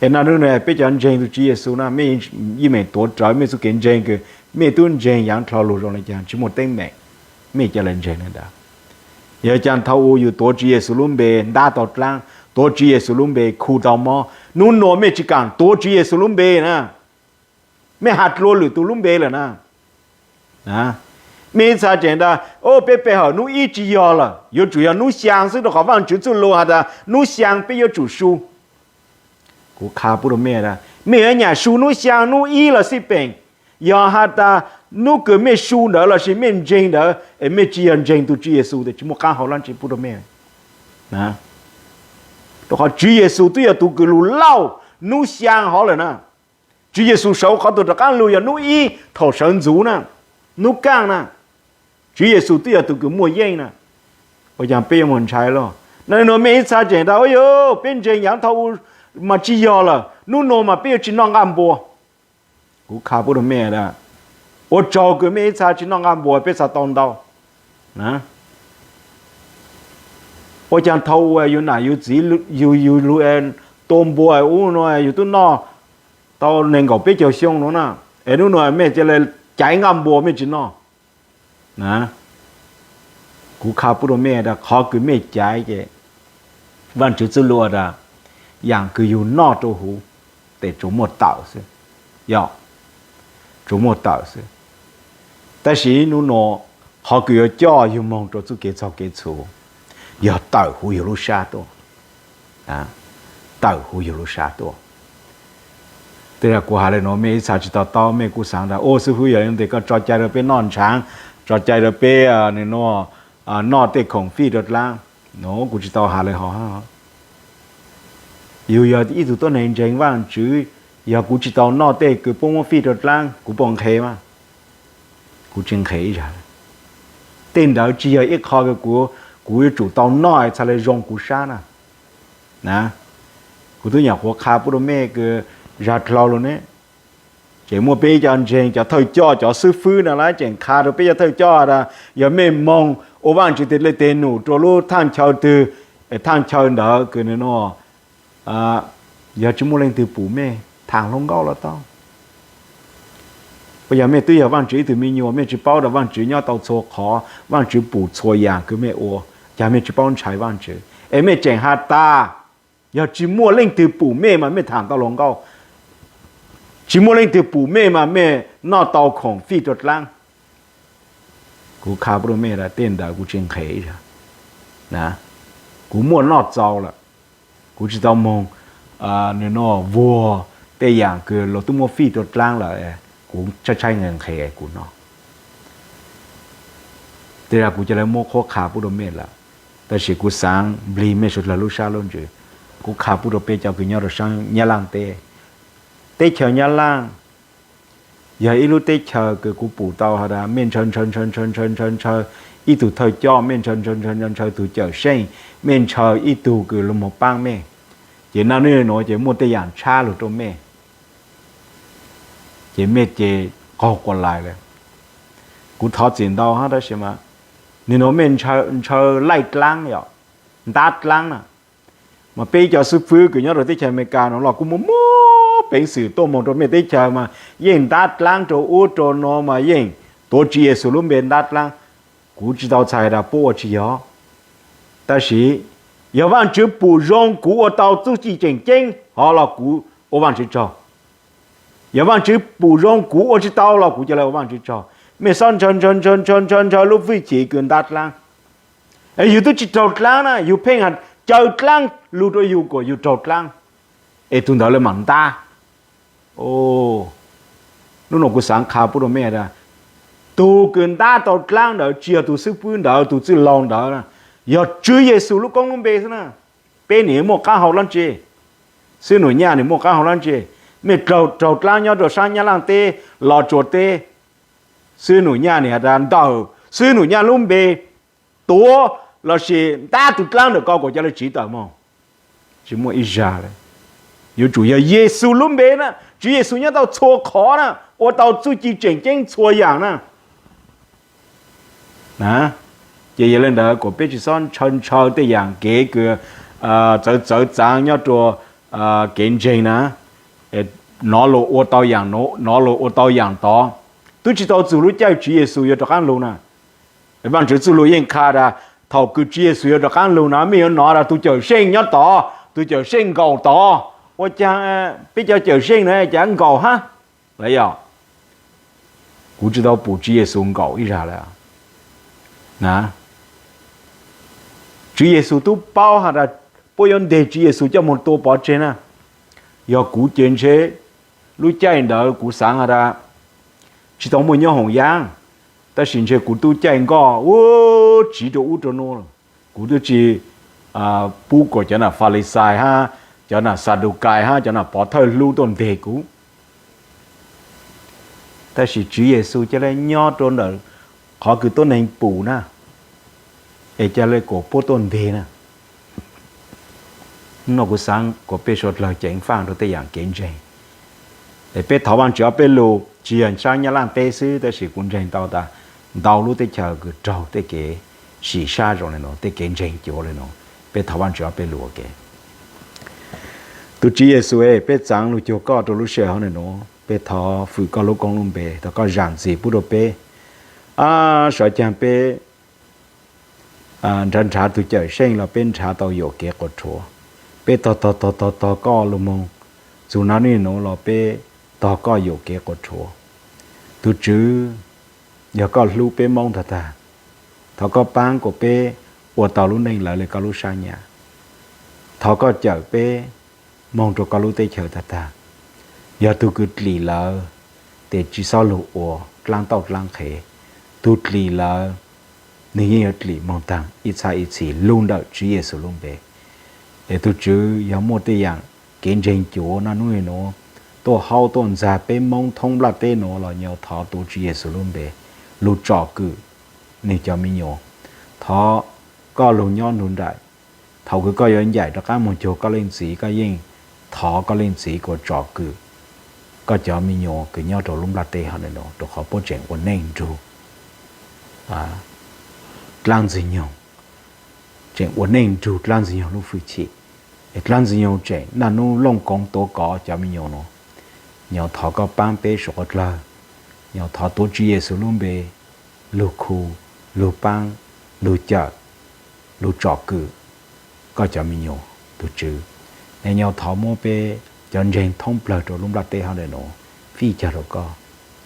Es nub nua peb cov ntseeg tug Tswv Yexus na mej yeej meem tuav rawv mej txuj kev ntseeg kws mej tub ntseeg yaav dlhau lug zoo le caag tsi muaj teeb meem, mej ca le ntseeg le ntawd. Yog caag thaus u yug tuav Tswv Yexus lub npe ntab tau dlaab, tuav Tswv Yexus lub npe khu tau mob, nub nua mej tsi kaam tuav Tswv Yexus lub npe na, mej has dlua lwm tug lub npe lawm na. Mej ib txha tseem tas peb pe hawm nub ib tsi yog lawm, yuav tsum yog nub xyaa xwb rua qhov Vaajtswv txuj lug has tas nub xyaa peb yuav tsum su. Kuv qha pub rua mej tas mej yuav nyam su nub xyaa nub ib los xij peem. Yog has tas nub kws mej su ntawd lossis mej ntseeg ntawd es mej tsi yog ntseeg tug Tswv Yexus tes tsi muaj qaab hau dlaab tsi pub rua mej. Rua qhov Tswv Yexus twb yog tug kws lug lauj nub xyaa hov lawm na. Tswv Yexus sawv qhov tuag rov qaab lug yog nub ib thaum sawv ntxuv na, nub kaaj na. Tswv Yexus twb yog tug kws muaj yeej na. Ua caag peb yuav moog ntshai lawm? Nub nua mej ib txha tseem tas ub yog peb ntseeg yaav thaus u mas tsi yog lawm, nub nua mas peb yuav tsi noj nqaj npua. Kuv qha pub rua mej tas ua tsaug kws mej ib txha tsi noj nqaj npua, peb txha tau ntau. Ua caag thaus u yug nam yug txiv yug yug lug tua npua ub nua yug tub noj tau neeg nkaum peb caug xyoo nuav na, es nub nua mej ca le caiv nqaj npua mej tsi noj. Kuv qha pub rua mej tas qhov kws mej caiv ces Vaajtswv txuj lug tas yaam kws yug noj rua huv, tes tsuas muaj tawm xwb, yog, tsuas muaj tawm xwb. Tab sis hnub no qhov kws yuav coj yug moog rua txuj kev txog kev txhum yog tawm huv yug lub sab tuaj, tawm huv yug lub sab tuaj. Tej zaum kuv has le nuav mej ib txha tsis to taub, mej kuj xaav tas, Ua xib fwb, yog le ntawd koj tso cai rua peb noj ntshaav, tso cai rua peb nws nua noj tej khoom fij rua dlaab. Nuav kuv tsis tau has le hov. Yug yog ib tug tuab neeg ntseeg Vaajtswv, yog kuv tsis tau noj tej kws puab muab fij rua dlaab, kuv puas nqhes mas? Kuv tsis nqhes ib zag. Tej ntawd tsis yog ib qho kws kuv, kuv yuav tsum tau noj txhad le zoo kuv sab na. Na, kuv tub nyam qhuav qha pub rua mej kws zag dlhau lug ne, tseem muaj peb cov ntseeg, cov thawj coj, cov xib fwb na lawv tseem qha rua peb cov thawj coj tas, yog mej moog ua Vaajtswv teg le teg num rua lub thaaj chaw twg, thaaj chaw ntawd kws nws nua, yog tsis muaj leej twg pum mej thaam hluas nkauj los tau. Puas yog mej twb yog Vaajtswv ib tug me nyuam, mej tsis paub tas Vaajtswv nyob tau txhua qhov, Vaajtswv pum txhua yaam kws mej ua, cas mej tsis paub ntshai Vaajtswv es mej tseem has tas, yog tsis muaj leej twg pum mej mas mej thaam tau hluas nkauj, tsis muaj leej twg pum mej mas mej noj tau khoom fij rua dlaab. Kuv qha pub rua mej tas tej ntawd kuv tsis nqhes ib zag. Kuv muaj noj txaus lawm, kuv tsis tau moog nws nua vuag tej yaam kws luag twb muab fij rua dlaab lawm, kuv tshaib tshaib nqhes nqhes kuv noj. Tej zag kuv ca le muab qhuab qha pub rua mej lawm, tab sis kuv xaav nplig mej suav dlawg lub sab lub ntsws. Kuv qha pub rua peb cov kws nyob rua saab Nyab Laaj teb. Teb chaws Nyab Laaj yog ib lub teb chaws kws kuv pum tau has tas mej ntshaw ntshaw ntshaw ntshaw ntshaw ntshaw ntshaw ib tug thawj coj, mej ntshaw ntshaw ntshaw ntshaw ntshaw tug cawm seej, mej ntshaw ib tug kws lug moog paab mej, ces naj nub nuav ces muaj tej yaam tshab lug rua mej, ces mej ces qaug quas lais lawm. Kuv thov txim ntau hab tab sis mas, nwg nuav mej ntshaw laij dlaab yom, ntab dlaab na. Mas peb cov xib fwb kws nyob rua teb chaws Amelikas nuav los kuj muaj muaj peev xwm tuaj moog rua mej teb chaws mas yeej ntab dlaab rua ub rua nuav mas yeej tuav Tswv Yexus lub npe ntab dlaab. Kuv tsis tau txhais tas puab ua tsis yog, tab sis yog Vaajtswv pum zoo kuv ua tau txuj ci tseem ceeb hov los kuv ua Vaajtswv tsaug. Yog Vaajtswv pum zoo kuv ua tsis tau los kuv ca le ua Vaajtswv tsaug. Mej xob ntshaw ntshaw ntshaw ntshaw ntshaw ntshaw lub fwj chim kws ntab dlaab, es yug twb tsis raug dlaab na, yug pheej caw dlaab lug rua yug kuas yug raug dlaab, es tug ntawd le maam ntab. Nub nuav kuv xaav qha pub rua mej tas, tug kws ntab tau dlaab ntawd tsis yog tug xib fwb ntawd, tug txwj laug ntawd, yog Tswv Yexus lub koob lub npe xwb na. Peb nim muaj qaab hau dlaab tsi? Xib Num Nyaj nim muaj qaab hau dlaab tsi? Mej raug dlaab nyob rua saab Nyab Laaj teb, Los Tsuas teb, Xib Num Nyaj nim has tas ntawm Xib Num Nyaj lub npe tuav lossis ntab tug dlaab ntawm ko kuas ca le tsiv tawm moog. Tsis muaj ib zag le. Yuav tsum yog Yexus lub npe na, Tswv Yexus nyob tau txhua qhov na, ua tau txuj ci tseem ceeb txhua yaam na. Ces yog le ntawd kuas peb tsis xob ntshaw ntshaw tej yaam kev kws txawv txawv txaav nyob rua kev ntseeg na, nov lug ua tau yaam, nov lug ua tau yaam tod. Twb tsis tau txug lub caij Tswv Yexus yuav rov qaab lug na. Vaajtswv txuj lug yeej qha tas thaum kws Tswv Yexus yuav rov qaab lug na mej yuav nov tas tug cawm seej nyob tod, tug cawm seej nkaum tod. Ua caag peb cov cawm seej na cas nkaum hab? Lawm yog, kuv tsis tau pum Tswv Yexus nkaum ib zag le. Tswv Yexus tub paub has tas puab yuav nteg Tswv Yexus coj moog tua pov tseg na. Yog kuv ces ntshe lub caij ntawd kuv xaav has tas tsis tau muaj nyob hoos yaab, tab sis ntshe kuv tub caij nkoj ua tsiv rua ub rua nuav. Kuv twb tsis pub kuas cov nam Falixais hab cov nam Xadukais hab cov nam pov thawj hlub tuaj nteg kuv. Tab sis Tswv Yexus ca le nyob rua ntawm qhov kws tuab neeg pum na, es ca le kuas puab tuaj nteg na. Nub nuav kuv xaav kuas peb suav dlawg ceev faaj rua tej yaam kev ntseeg. Es peb thov Vaajtswv ob peb lug, tsis yog saab Nyab Laaj teb xwb tab sis kuv ntseeg tau tas ntau lub teb chaws kws raug tej kev sim sab zoo le nuav, tej kev ntseeg cuav le nuav. Peb thov Vaajtswv ob peb lug ua ke. Tug Tswv Yexus, peb txaav lug cuag koj rua lub sij hawm hov nuav, peb thov fwm koj lub koob lub npe, thov koj zaam ntxim pub rua peb. Sawv caag peb nrhav nrhav tug cawm seej los peb nrhav tau yuam kev quas rhuav. Peb tog tog tog tog tog koj lug moog Txug no niaj nuav los peb tog koj yuam kev quas rhuav. Tug Tswv, yog koj hlub peb Moob tag tag, thov koj paab kuas peb ua tau lub neej lawv le koj lub sab nyam. Thov koj cawm peb moog rua koj lub teb chaws tag tag. Yog tug kws dlim lawm tes tsi xob lug ua dlaab tauj dlaab qhev. Tug dlim lawm, nwg yeej yuav dlim moog taag ib txhab ib txhis lug ntawm Tswv Yexus lub npe. Es tug Tswv, yog muaj tej yaam kev ntseeg cuav naj nub nuav tuaj haub tuaj ntxag peb Moob thoob nplaj teb nuav los nyuas thov tuav Tswv Yexus lub npe lug tsom kwm nwg cov me nyuam. Thov koj lug nyob nrug nraim. Thaus kws koj yuav ncaim rov qaab moog cuag koj leej txiv, koj yeej thov koj leej txiv kuas tsom kwm koj cov me nyuam kws nyob rua lub nplaj teb hov nuav, rua qhov puab tseem ua neej nrug dlaab ntxwg nyoog, tseem ua neej nrug dlaab ntxwg nyoog lub fwj chim. Dlaab ntxwg nyoog tseem naj nub looj koov tuav kov cov me nyuam nuav. Nyuas thov koj paab peb suav quav dlawg, nyuas thov tuav Tswv Yexus lub npe lug khu, lug paab, lug cawm, lug tsom kwm koj cov me nyuam. Tug Tswv, es nyuas thov muab peb cov ntseeg thoob plawg rua lub nplaj teb hov nuav fij cag rua koj,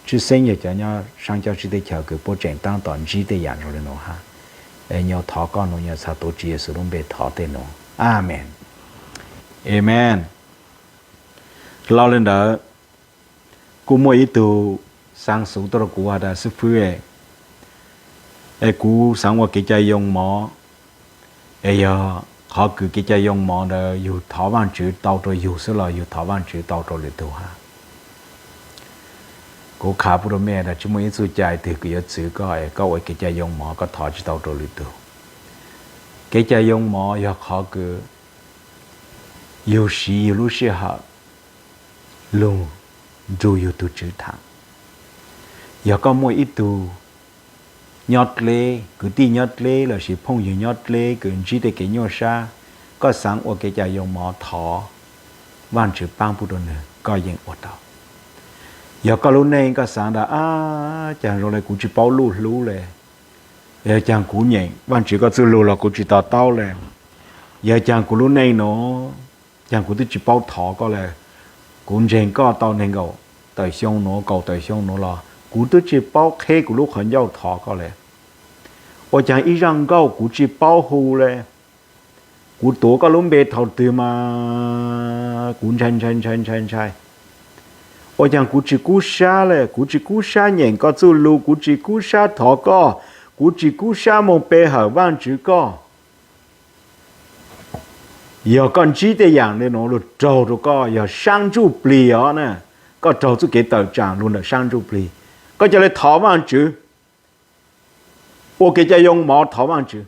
tshwj xeeb yog cov nyob saab coj sib teb chaws kws puab tseem taab tom ntsib tej yaam zoo le nuav hab. Es nyuas thov koj nuav nyuas txhad tuav Tswv Yexus lub npe thov tej nuav. Amees. Amees. Hlo le ntawd, kuj muaj ib tug xaa xuv tuaj rua kuv has tas, xib fwb, es kuv xaav ua kev cai yoo mov, es yog qhov kws kev cai yoo mov ntawd yug thov Vaajtswv tau rua yug xwb los yug thov Vaajtswv tau rua lwm tug hab? Kuv qha pub rua mej tas tsi muaj ib txuj cai twg kws yuav txwv koj es koj ua kev cai yoo mov koj thov tsi tau rua lwm tug. Kev cai yoo mov yog qhov kws yug siv yug lub sij hawm lug nrug yug tug Tswv thaam. Yog koj muaj ib tug nyob dleb, kwv tij nyob dleb lossis phooj ywg nyob dleb kws ntsib tej kev nyuaj sab, koj xaav ua kev cai yoo mov thov Vaajtswv paab pub rua nwg, koj yeej ua tau. Yog koj lub neej koj xaav tas, ab, caag zoo le kuv tsi paub luj hlub le, yog caag kuv nyeem Vaajtswv koj txuj lug los kuv tsi to taub le, yog caag kuv lub neej nuav, caag kuv twb tsi paub thov koj le, kuv ntseeg koj tau neeg nkaum tawm xyoo nuav kaum tawm xyoo nuav los kuv twb tsi paub qheb kuv lub qhov ncauj thov koj le, ua caag ib zaaj nkauj kuv tsi paub hu le, kuv tuav koj lub npe thaus twg mas kuv ntshai ntshai ntshai ntshai ntshai, ua caag kuv tsi kub sab le, kuv tsi kub sab nyeem koj txuj lug, kuv tsi kub sab thov koj, kuv tsi kub sab moog pe hawm Vaajtswv koj. Yog koj ntsib tej yaam le nuav lug raug rua koj, yog saab ntsuj plig os na, koj raug txuj kev tawm tsaam lug ntawm saab ntsuj plig, koj ca le thov Vaajtswv, ua kev cai yoo mov thov Vaajtswv.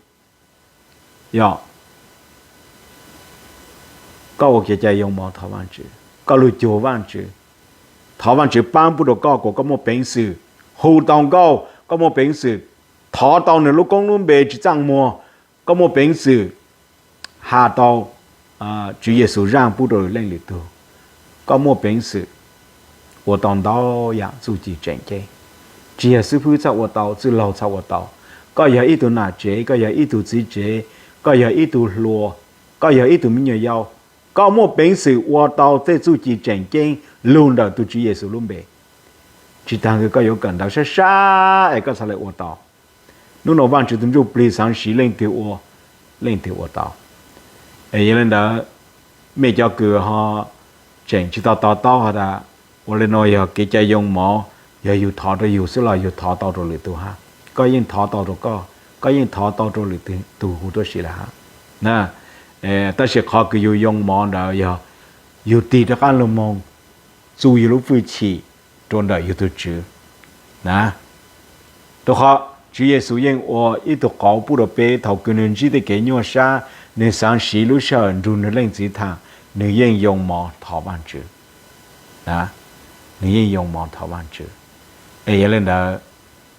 Yog koj ua kev cai yoo mov thov Vaajtswv, koj lug cuag Vaajtswv, thov Vaajtswv paab pub rua koj kuas koj muaj peev xwm hu tau nkauj, koj muaj peev xwm thov tau nwg lub koob lub npe tsi txaaj muag, koj muaj peev xwm has tau Tswv Yexus zaaj pub rua leej lwm tug, koj muaj peev xwm ua tau ntau yaam txuj ci tseem ceeb. Tsi yog xib fwb txhaj ua tau, txwj laug txhaj ua tau. Koj yog ib tug nam tsev, koj yog ib tug txiv tsev, koj yog ib tug hluas, koj yog ib tug me nyuam yaus, koj muaj peev xwm ua tau tej txuj ci tseem ceeb lug ntawm tug Tswv Yexus lub npe. Tsi taag kws koj yuav kawm ntawv sab sab es koj txhaj le ua tau. Nub nua Vaajtswv tug ntsuj plig xaav siv leej twg ua, leej twg ua tau. Es yog le ntawd, mej cov kws ho tseem tsi tau to taub has tas ua le nuav yog kev cai yoo mov, yog yug thov rua yug xwb los yug thov tau rua lwm tug hab? Koj yeej thov tau rua koj, koj yeej thov tau rua lwm tug hu tuab si lawm hab. Tab sis qhov kws yug yoo mov ntawd yog yug tig rov qaab lug moog txu yug lub fwj chim rua ntawm yug tug Tswv na. Rua qhov Tswv Yexus yeej ua ib tug qauv pub rua peb thaus kws nwg ntsib tej kev nyuaj sab, nwg xaav siv lub sij hawm nrug nwg leej txiv thaam, nwg yeej yoo mov thov Vaajtswv. Nwg yeej yoo mov thov Vaajtswv. Es yog le ntawd,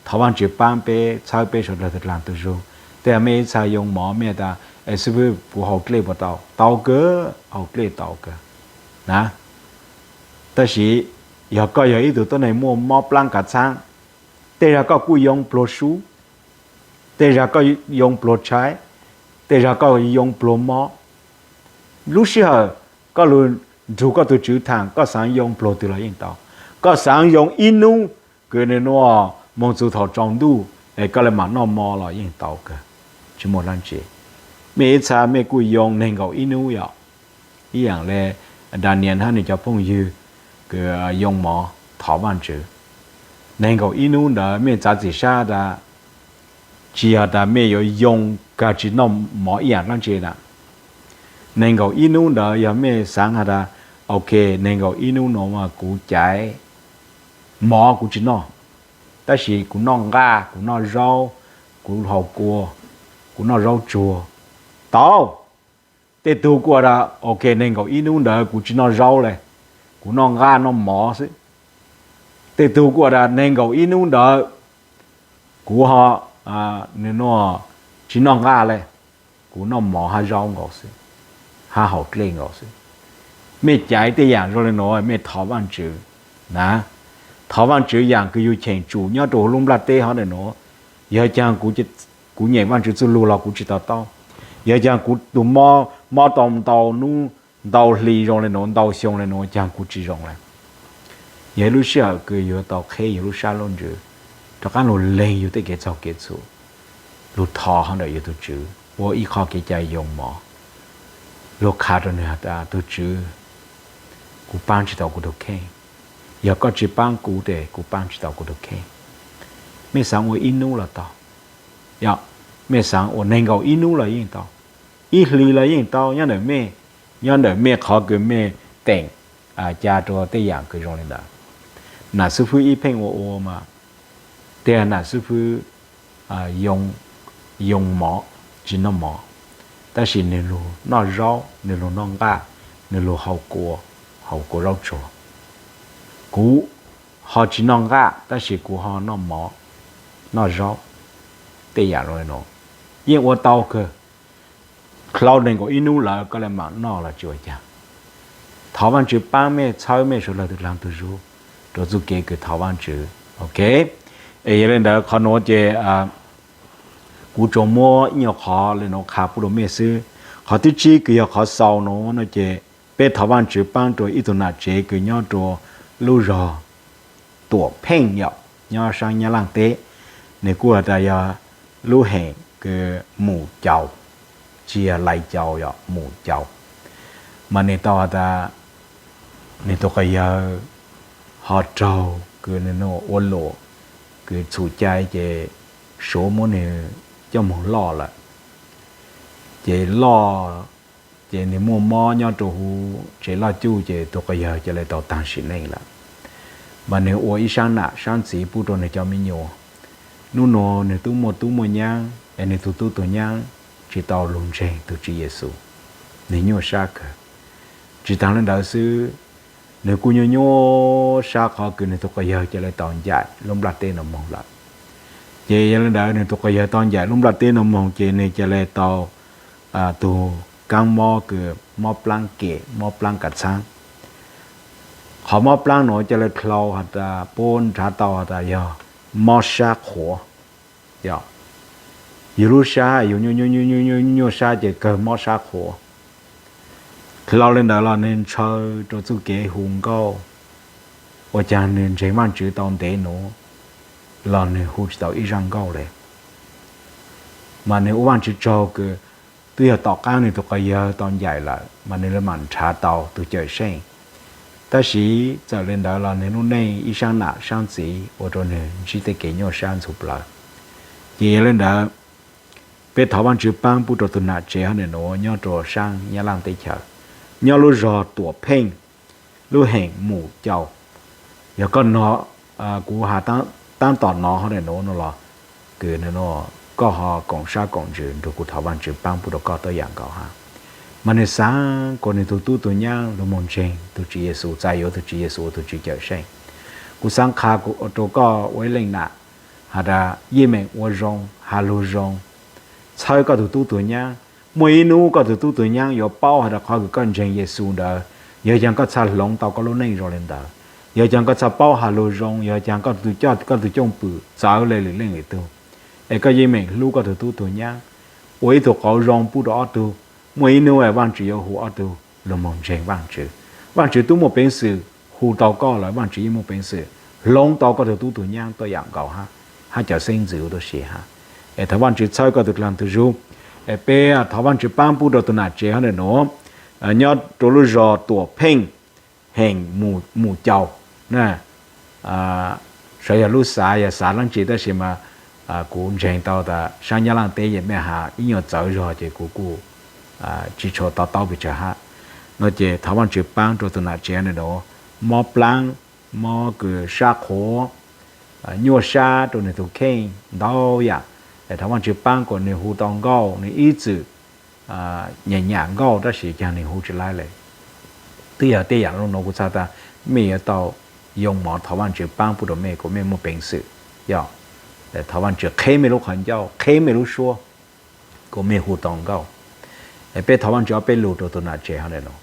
thov Vaajtswv paab peb, txhawb peb suav dlawg tug dlaag tug zug. Tej mej ib txha yoo mov mej tas, es xib fwb, kuv haus dlej puas tau? Tau kawg, haus dlej tau kawg na. Tab sis yog koj yog ib tug tuab neeg muaj mob plaab kav txhaab, tej zag koj kuj yoo pluag sub, tej zag koj yoo pluag tshaib, tej zag koj yoo pluag mob. Lub sij hawm koj lug nrug koj tug tswv thaam, koj xaav yoo pluag twg los yeej tau. Koj xaav yoo ib nub kws nwg nuav moog txug thaum tsaus ntuj es koj le maam noj mov los yeej tau kawg, tsi muaj dlaab tsi. Mej ib txha mej kuj yoo neeg nkaum ib nub yom, ib yaam le Daniel hab nwg cov phooj ywg kws yoo mov thov Vaajtswv neeg nkaum ib nub ntawd. Mej txav txim sab tas tsi yog tas mej yuav yoo kag tsi noj mov ib yaam dlaab tsi na. Neeg nkaum ib nub ntawd yog mej xaav has tas, ok, neeg nkaum ib nub nuav mas kuv caiv mov kuv tsi noj, tab sis kuv noj nqaj, kuv noj zaub, kuv haus kua, kuv noj zaub tsuag, tau. Tej tug kuj has tas, ok, neeg nkaum ib nub ntawd kuv tsi noj zaub le, kuv noj nqaj noj mov xwb. Tej tug kuj has tas neeg nkaum ib nub ntawd kuv ho, nws nuav, tsi noj nqaj le, kuv noj mov hab zaub nkaus xwb, hab haus dlej nkaus xwb. Mej caiv tej yaam zoo le nuav mej thov Vaajtswv na. Thov Vaajtswv yaam kws yug cheem tsum nyob rua huv lub nplaj teb hov ntawm nuav. Yog caag kuv nyeem Vaajtswv txuj lug los kuv tsi to taub. Yog caag kuv tug mob, mob tau ntau nub ntau hli zoo le nuav, ntau xyoo le nuav, caag kuv tsi zoo le. Yog ib lub sij hawm kws yug tau qheb yug lub sab lub ntsws, rov qaab lug leeg yug tej kev txaug kev txhum, lug thov hov ntawm yug tug tswv ua ib qho kev cai yoo mov, lug qha rua nwg has tas, tug tswv, kuv paab tsi tau kuv tug kheej. Yog koj tsi paab kuv tes kuv paab tsi tau kuv tug kheej. Mej xaav ua ib nub los tau, yog mej xaav ua neeg nkaum ib nub los yeej tau, ib hlis los yeej tau, nyob ntawm mej, nyob ntawm mej qhov kws mej teem ca rua tej yaam kws zoo le ntawd. Nam xib fwb ib pheej ua ua mas, tiag nam xib fwb yoo mov, tsi noj mov, tab sis nwg lug noj zaub, nwg lug noj nqaj, nwg lug haus kua, haus kua zaub tsuag. Kuv ho tsi noj nqaj tab sis kuv ho noj mov, noj zaub, tej yaam zoo le nuav yeej ua tau kawg. Dlhau neeg nkaum ib nub lawm koj le maam noj los tsi ua caag. Thov Vaajtswv paab mej txhawb mej suav dlawg tug dlaag tug zug rua txuj kev kws thov Vaajtswv. Ok, es yog le ntawd qhov nuav ces kuv tsuas muab ib nyuag qhov le nuav qha pub rua mej xwb. Qhov thib tsib kws yog qhov xaus nuav no ces peb thov Vaajtswv paab rua ib tug nam tsev kws nyob rua lub zog Tuam Pheej yom, nyob saab Nyab Laaj teb. Nwg kuj has tas yog lub heem kws Mus Caus, tsi yog Lais Caus, yog Mus Caus. Mas nwg tau has tas nwg tug quas yawg ho raug kws nwg nuav ua luam kws txhum cai ces Suav muab nwg coj moog loj lawm. Ces loj, ces nwg muaj mob nyob rua huv tsev loj cuj ces tug quas yawg ca le tau taag sim neej lawm. Mas nwg ua ib saab nam saab ntxiv pub rua nwg cov me nyuam. Nub nuav nwg tub muaj tub muaj nyaab es nwg tug tub tug nyaab tsi tau lug ntseeg tug Tswv Yexus, nwg nyuaj sab kawg. Tsi taag le ntawd xwb, nwg kuj nyuaj nyuaj sab qhov kws nwg tug quas yawg ca le tau ncaim lub nplaj teb nuav moog lawm. Ces yog le ntawd nwg tug quas yawg tau ncaim lub nplaj teb nuav moog ces nwg ca le tau tug kaab mob kws mob plaab kem mob plaab kav txhaab. Qhov mob plaab nuav ca le dlhau has tas puab nrhav tau has tas yog mob sab qhuav. Yog, yug lub sab yug nyuaj nyuaj sab ces kawg mob sab qhuav. Dlhau le ntawd los nwg ntshaw rua txuj kev hu nkauj, ua caag nwg ntseeg Vaajtswv tau ntev nuav los nwg hu tsi tau ib zaaj nkauj le. Mas nwg ua Vaajtswv tsaug kws twb yog tom qaab nwg tug quas yawg tau ncaim lawm mas nwg le maam nrhav tau tug Cawmseej. Tab sis txawm le ntawd los nwg lub neej ib saab nam saab ntxiv ua rua nwg ntsib tej kev nyuaj sab ntxhov plawv. Ces yog le ntawd, peb thov Vaajtswv paab pub rua tug nam tsev hov ntawm nuav nyob rua saab Nyab Laaj teb chaws, nyob lub zog Tuam Pheej, lub heem Mus Caus. Yog koj nov, kuv has taab tom nov hov ntawm nuav no los, kws koj ho koom sab koom ntsws nrug kuv thov Vaajtswv paab pub rua koj tuab yaam nkaus hab. Mas nwg xaav kuas nwg tug tub tug nyaab lug moog ntseeg tug Tswv Yexus, txais yuav tug Tswv Yexus ua tug Tswv Cawmseej. Kuv xaav qha rua koj ua ib leej nam has tas yeej meem ua zoo, has lug zoo, txhawb koj tug tub tug nyaab. Muaj ib nub koj tug tub tug nyaab yuav paub has tas qhov kws koj ntseeg Yexus ntawd, yog caag koj txhaj hloov tau koj lub neej zoo le ntawd, yog caag koj txhaj paub has lug zoo, yog caag koj tug coj koj tug cwj pwm txawv le lwm leej lwm tug, es koj yeej meem hlub koj tug tub tug nyaab, ua ib tug qauv zoo pub rua ob tug. Muaj ib nub es Vaajtswv yuav hu ob tug lug moog ntseeg Vaajtswv. Vaajtswv tub muaj peev xwm hu tau koj lawm, Vaajtswv yeej muaj peev xwm hloov tau koj tug tub tug nyaab tuaj yaam nkaus hab, hab cov xeeb ntxwv tuaj si hab. Es thov Vaajtswv txhawb koj tug dlaag tug zug. Es peb thov Vaajtswv paab pub rua tug nam tsev hov ntawm nuav, nyob rua lub zog Tuam Pheej, heem Mus Caus na. Sav yog lub xav yog xav dlaab tsi tab sis mas kuv ntseeg tau tas saab Nyab Laaj teb ces mej has ib nyuag txawv zog ces kuv kuj tsi tshua to taub pes tsawg hab. No ces thov Vaajtswv paab rua tug nam tsev ntawm nuav, mob plaab, mob kws sab qhuav, nyuaj sab rua nwg tug kheej ntau yaam. Es thov Vaajtswv paab kuas nwg hu tau nkauj, nwg ib txwm nyam nyam nkauj tab sis caag nwg hu tsi laib le. Twb yog tej yaam lug nuav kuv txhais tas mej yuav tau yoo mov thov Vaajtswv paab pub rua mej kuas mej muaj peev xwm, yog, thov Vaajtswv qheb mej lub qhov ncauj, qheb mej lub suab kuas mej hu tau nkauj. Peb thov Vaajtswv ob peb lug rua tug nam tsev hov ntawm nuav.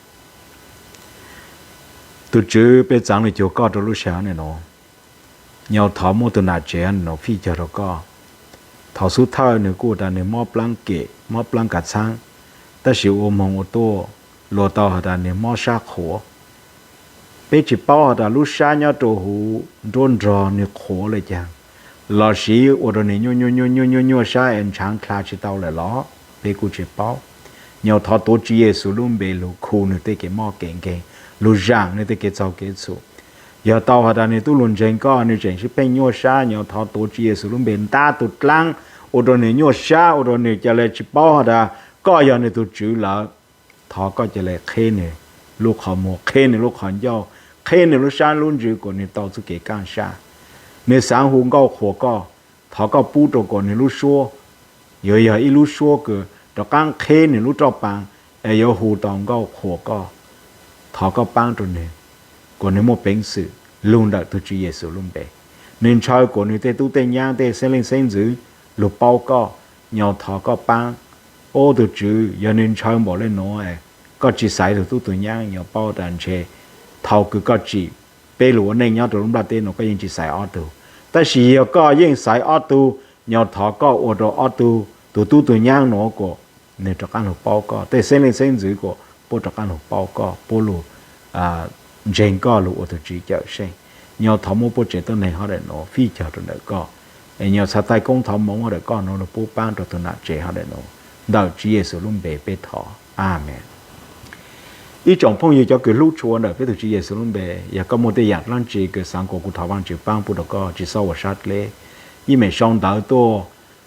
Tug Tswv, peb txaav lug cuag koj rua lub sij hawm hov ntawm nuav, nyob thov muab tug nam tsev hov ntawm nuav fij cog rua koj. Thaus xub thawj nwg kuj tas nwg mob plaab kem, mob plaab kav txhaab, tab sis ua moog ua tuaj luas tau has tas nwg mob sab qhuav. Peb tsi paub has tas lub sab nyob rua huv nruab nrog nwg qhuav le caag, lossis ua rua nwg nyuaj nyuaj nyuaj nyuaj nyuaj sab es ntshaav dlha tsi tau lawm los, peb kuj tsi paub. Nyob thov tuav Tswv Yexus lub npe lug khu nwg tej kev mob kev nkeeg, lug zaam nwg tej kev txaug kev txhum. Yog tau has tas nwg tub lug ntseeg koj, nwg tseem sib pheej nyuaj sab, nyob thov tuav Tswv Yexus lub npe ntab tug dlaab ua rua nwg nyuaj sab, ua rua nwg ca le tsi paub has tas koj yog nwg tug Tswv lawm. Thov koj ca le qheb nwg lub qhov muag, qheb nwg lub qhov ncauj, qheb nwg lub sab lub ntsws kuas nwg tau txuj kev kaaj sab. Nwg xaav hu nkauj qhuas koj, thov koj pub rua kuas nwg lub suab yuav yog ib lub suab kws rov qaab qheb nwg lub roj paav es yuav hu tau nkauj qhuas koj. Thov koj paab rua nwg kuas nwg muaj peev xwm lug ntawm tug Tswv Yexus lub npe. Nwg ntshaw kuas nwg tej tub tej nyaab tej xeeb leej xeeb ntxwv lug paub koj, nyob thov koj paab. Ob tug Tswv, yog nwg ntshaw npaum le nuav, koj tsi xaiv tug tub tug nyaab, nyob paub tas ntshe thaus kws koj tsim peb lug ua neej nyob rua lub nplaj teb nuav koj yeej tsi xaiv ob tug. Tab sis yog koj yeej xaiv ob tug, nyob thov koj ua rua ob tug tug tub tug nyaab nuav kuas nwg rov qaab lug paub koj, tej xeeb leej xeeb ntxwv kuas puab rov qaab lug paub koj, puab lug ntseeg koj lug ua tug Tswv Cawmseej. Nyob thov muab puab tsev tuab neeg hov ntawm nuav fij cog rua ntawm koj, es nyob txhais taig koob thov moov hov ntawm koj nuav lug pub paab rua tug nam tsev hov ntawm nuav, ntawm Tswv Yexus lub npe peb thov. Amees. Ib tsoom phooj ywg cov kws hlub tshua ntawm peb tug Tswv Yexus lub npe, yog koj muaj tej yaam dlaab tsi kws xaav kuas kuv thov Vaajtswv paab pub rua koj, tsi xob ua sab dleb, yeej meem sau ntawv tuaj,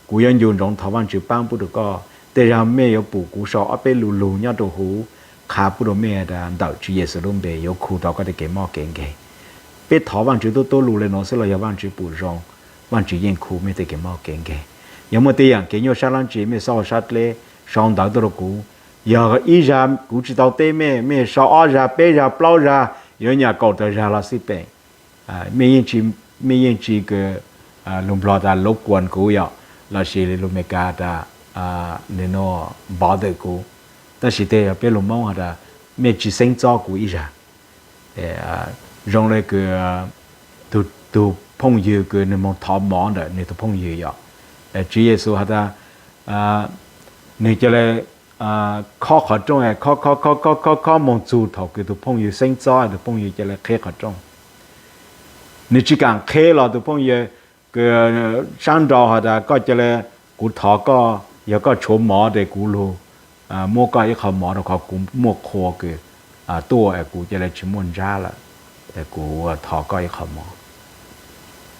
kuv yuav ncu ntsoov thov Vaajtswv paab pub rua koj. Tej zag mej yuav pum kuv sau ob peb lu lug nyob rua huv, qha pub rua mej tas ntawm Tswv Yexus lub npe yuav khu tau koj tej kev mob kev nkeeg. Peb thov Vaajtswv tuab tuab lug le nuav xwb los yog Vaajtswv pum zoo, Vaajtswv yeej khu mej tej kev mob kev nkeeg. Yog muaj tej yaam kev nyuaj sab dlaab tsi mej xob ua sab dleb, sau ntawv tuaj rua kuv. Yog ib zag kuv tsi tau teb mej, mej sau ob zag peb zag plaub zag, yuav nyam kaum tawm zag los xij peem. Mej yeej tsi, mej yeej tsi kws, lug Nplog tas lov kuas kuv yom, lossis lug Meskas tas nws nuav bother kuv. Tab sis tej yog peb lug Moob has tas mej tsi xeeb txob kuv ib zag. Zoo le kws tug phooj ywg kws nwg moog thov mov ntawm nwg tug phooj ywg yom, Tswv Yexus has tas nwg ca le khob qhov rooj, khob khob khob khob khob khob moog txug thaum kws tug phooj ywg xeeb txob, tug phooj ywg ca le qheb qhov rooj. Nwg tsi kaam qheb los tug phooj ywg kws saab nrau has tas koj ca le, kuv thov koj, yog koj tshuav mov tes kuv lug muab koj ib qho mov rau qhov kuv muaj qhua kws tuaj es kuv ca le tsi muaj ntsab lawm, es kuv thov koj ib qho mov.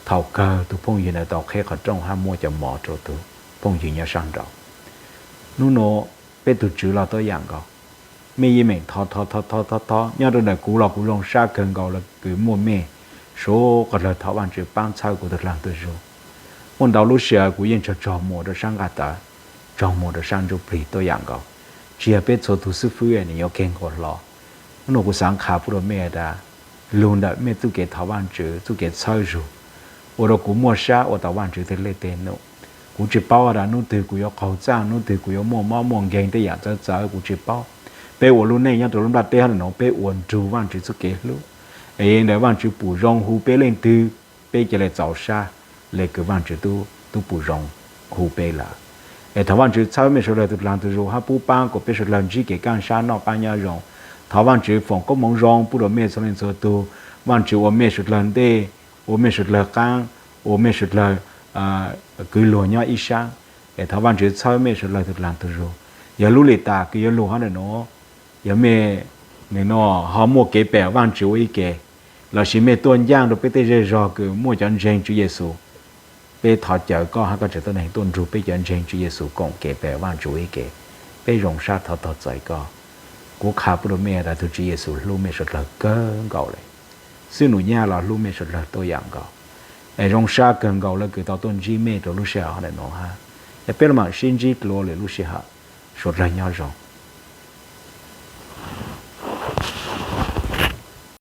Thaum kawg tug phooj ywg ntawd tau qheb qhov rooj hab muab cov mov rau tug phooj ywg nyob saab nrau. Nub nua peb tug Tswv los tuab yaam nkaus, mej yeej meem thov thov thov thov thov, nyob rua ntawm kuv los kuv zoo sab kawg nkaus le kws muaj mej suav qhov dlawg thov Vaajtswv paab txhawb kuv tug dlaag tug zug. Muaj ntau lub sij hawm kuv yeej tsaug tsaug muag rua saab nqaj tawv, tsaug muag rua saab ntsuj plig tuab yaam nkaus. Tsi yog peb txhua tug xwb fwb nwg yuav kev nkaus hlo. Nub nua kuv xaav qha pub rua mej tas lug ntawm mej txuj kev thov Vaajtswv txuj kev txhawb zug, ua rua kuv muaj sab ua tau Vaajtswv tug lej teg num. Kuv tsi paub tas nub twg kuv yuav qaug txaaj, nub twg kuv yuav muaj mob muaj nkeeg tej yaam txawv txawv kuv tsi paub. Peb ua lub neej nyob rua lub nplaj teb hab nuav peb ua nrug Vaajtswv txuj kev hlub. Es ntawm Vaajtswv pum zoo hu peb leej twg, peb ca le txaus sab le kws Vaajtswv tub pum zoo hu peb lawm. Es thov Vaajtswv txhawb mej suav dlawg tug dlaag tug zug hab pub paab kuas peb suav dlawg ntsib kev kaaj sab noj qaab nyob zoo. Thov Vajtswv foom koob hmoov zoo pub rau mej txhua leej txhua tug. Vajtswv ua mej suav dlawg ntej, ua mej suav dlawg qaab, ua mej suav dlawg kwv luag nyob ib sab. Es thov Vajtswv txhawb mej suav dlawg tug dlaag tug zug. Yog lub lim tas kws yuav lug hov ntawm nuav, yog mej nwg nuav ho muaj kev pem Vajtswv ua ib ke, lossis mej tuaj ncaaj rua peb tej zej zog kws muaj cov ntseeg Tswv Yexus, peb thov caw koj hab koj tsev tuab neeg tuaj nrug peb cov ntseeg Tswv Yexus koom kev pem Vajtswv ua ib ke. Peb zoo sab thov txim koj. Kuv qha pub rua mej tas tug Tswv Yexus hlub mej suav dlawg kawg nkaus le. Xib Nus Nyaj los hlub mej suav dlawg tuaj yaam nkaus. Es zoo sab kawg nkaus le kws tau tuaj ntsib mej rua lub sij hawm hov ntawm nuav hab. Es peb lug maam sib ntsib dlua lwm lub sij hawm. Suav dlawg nyob zoo.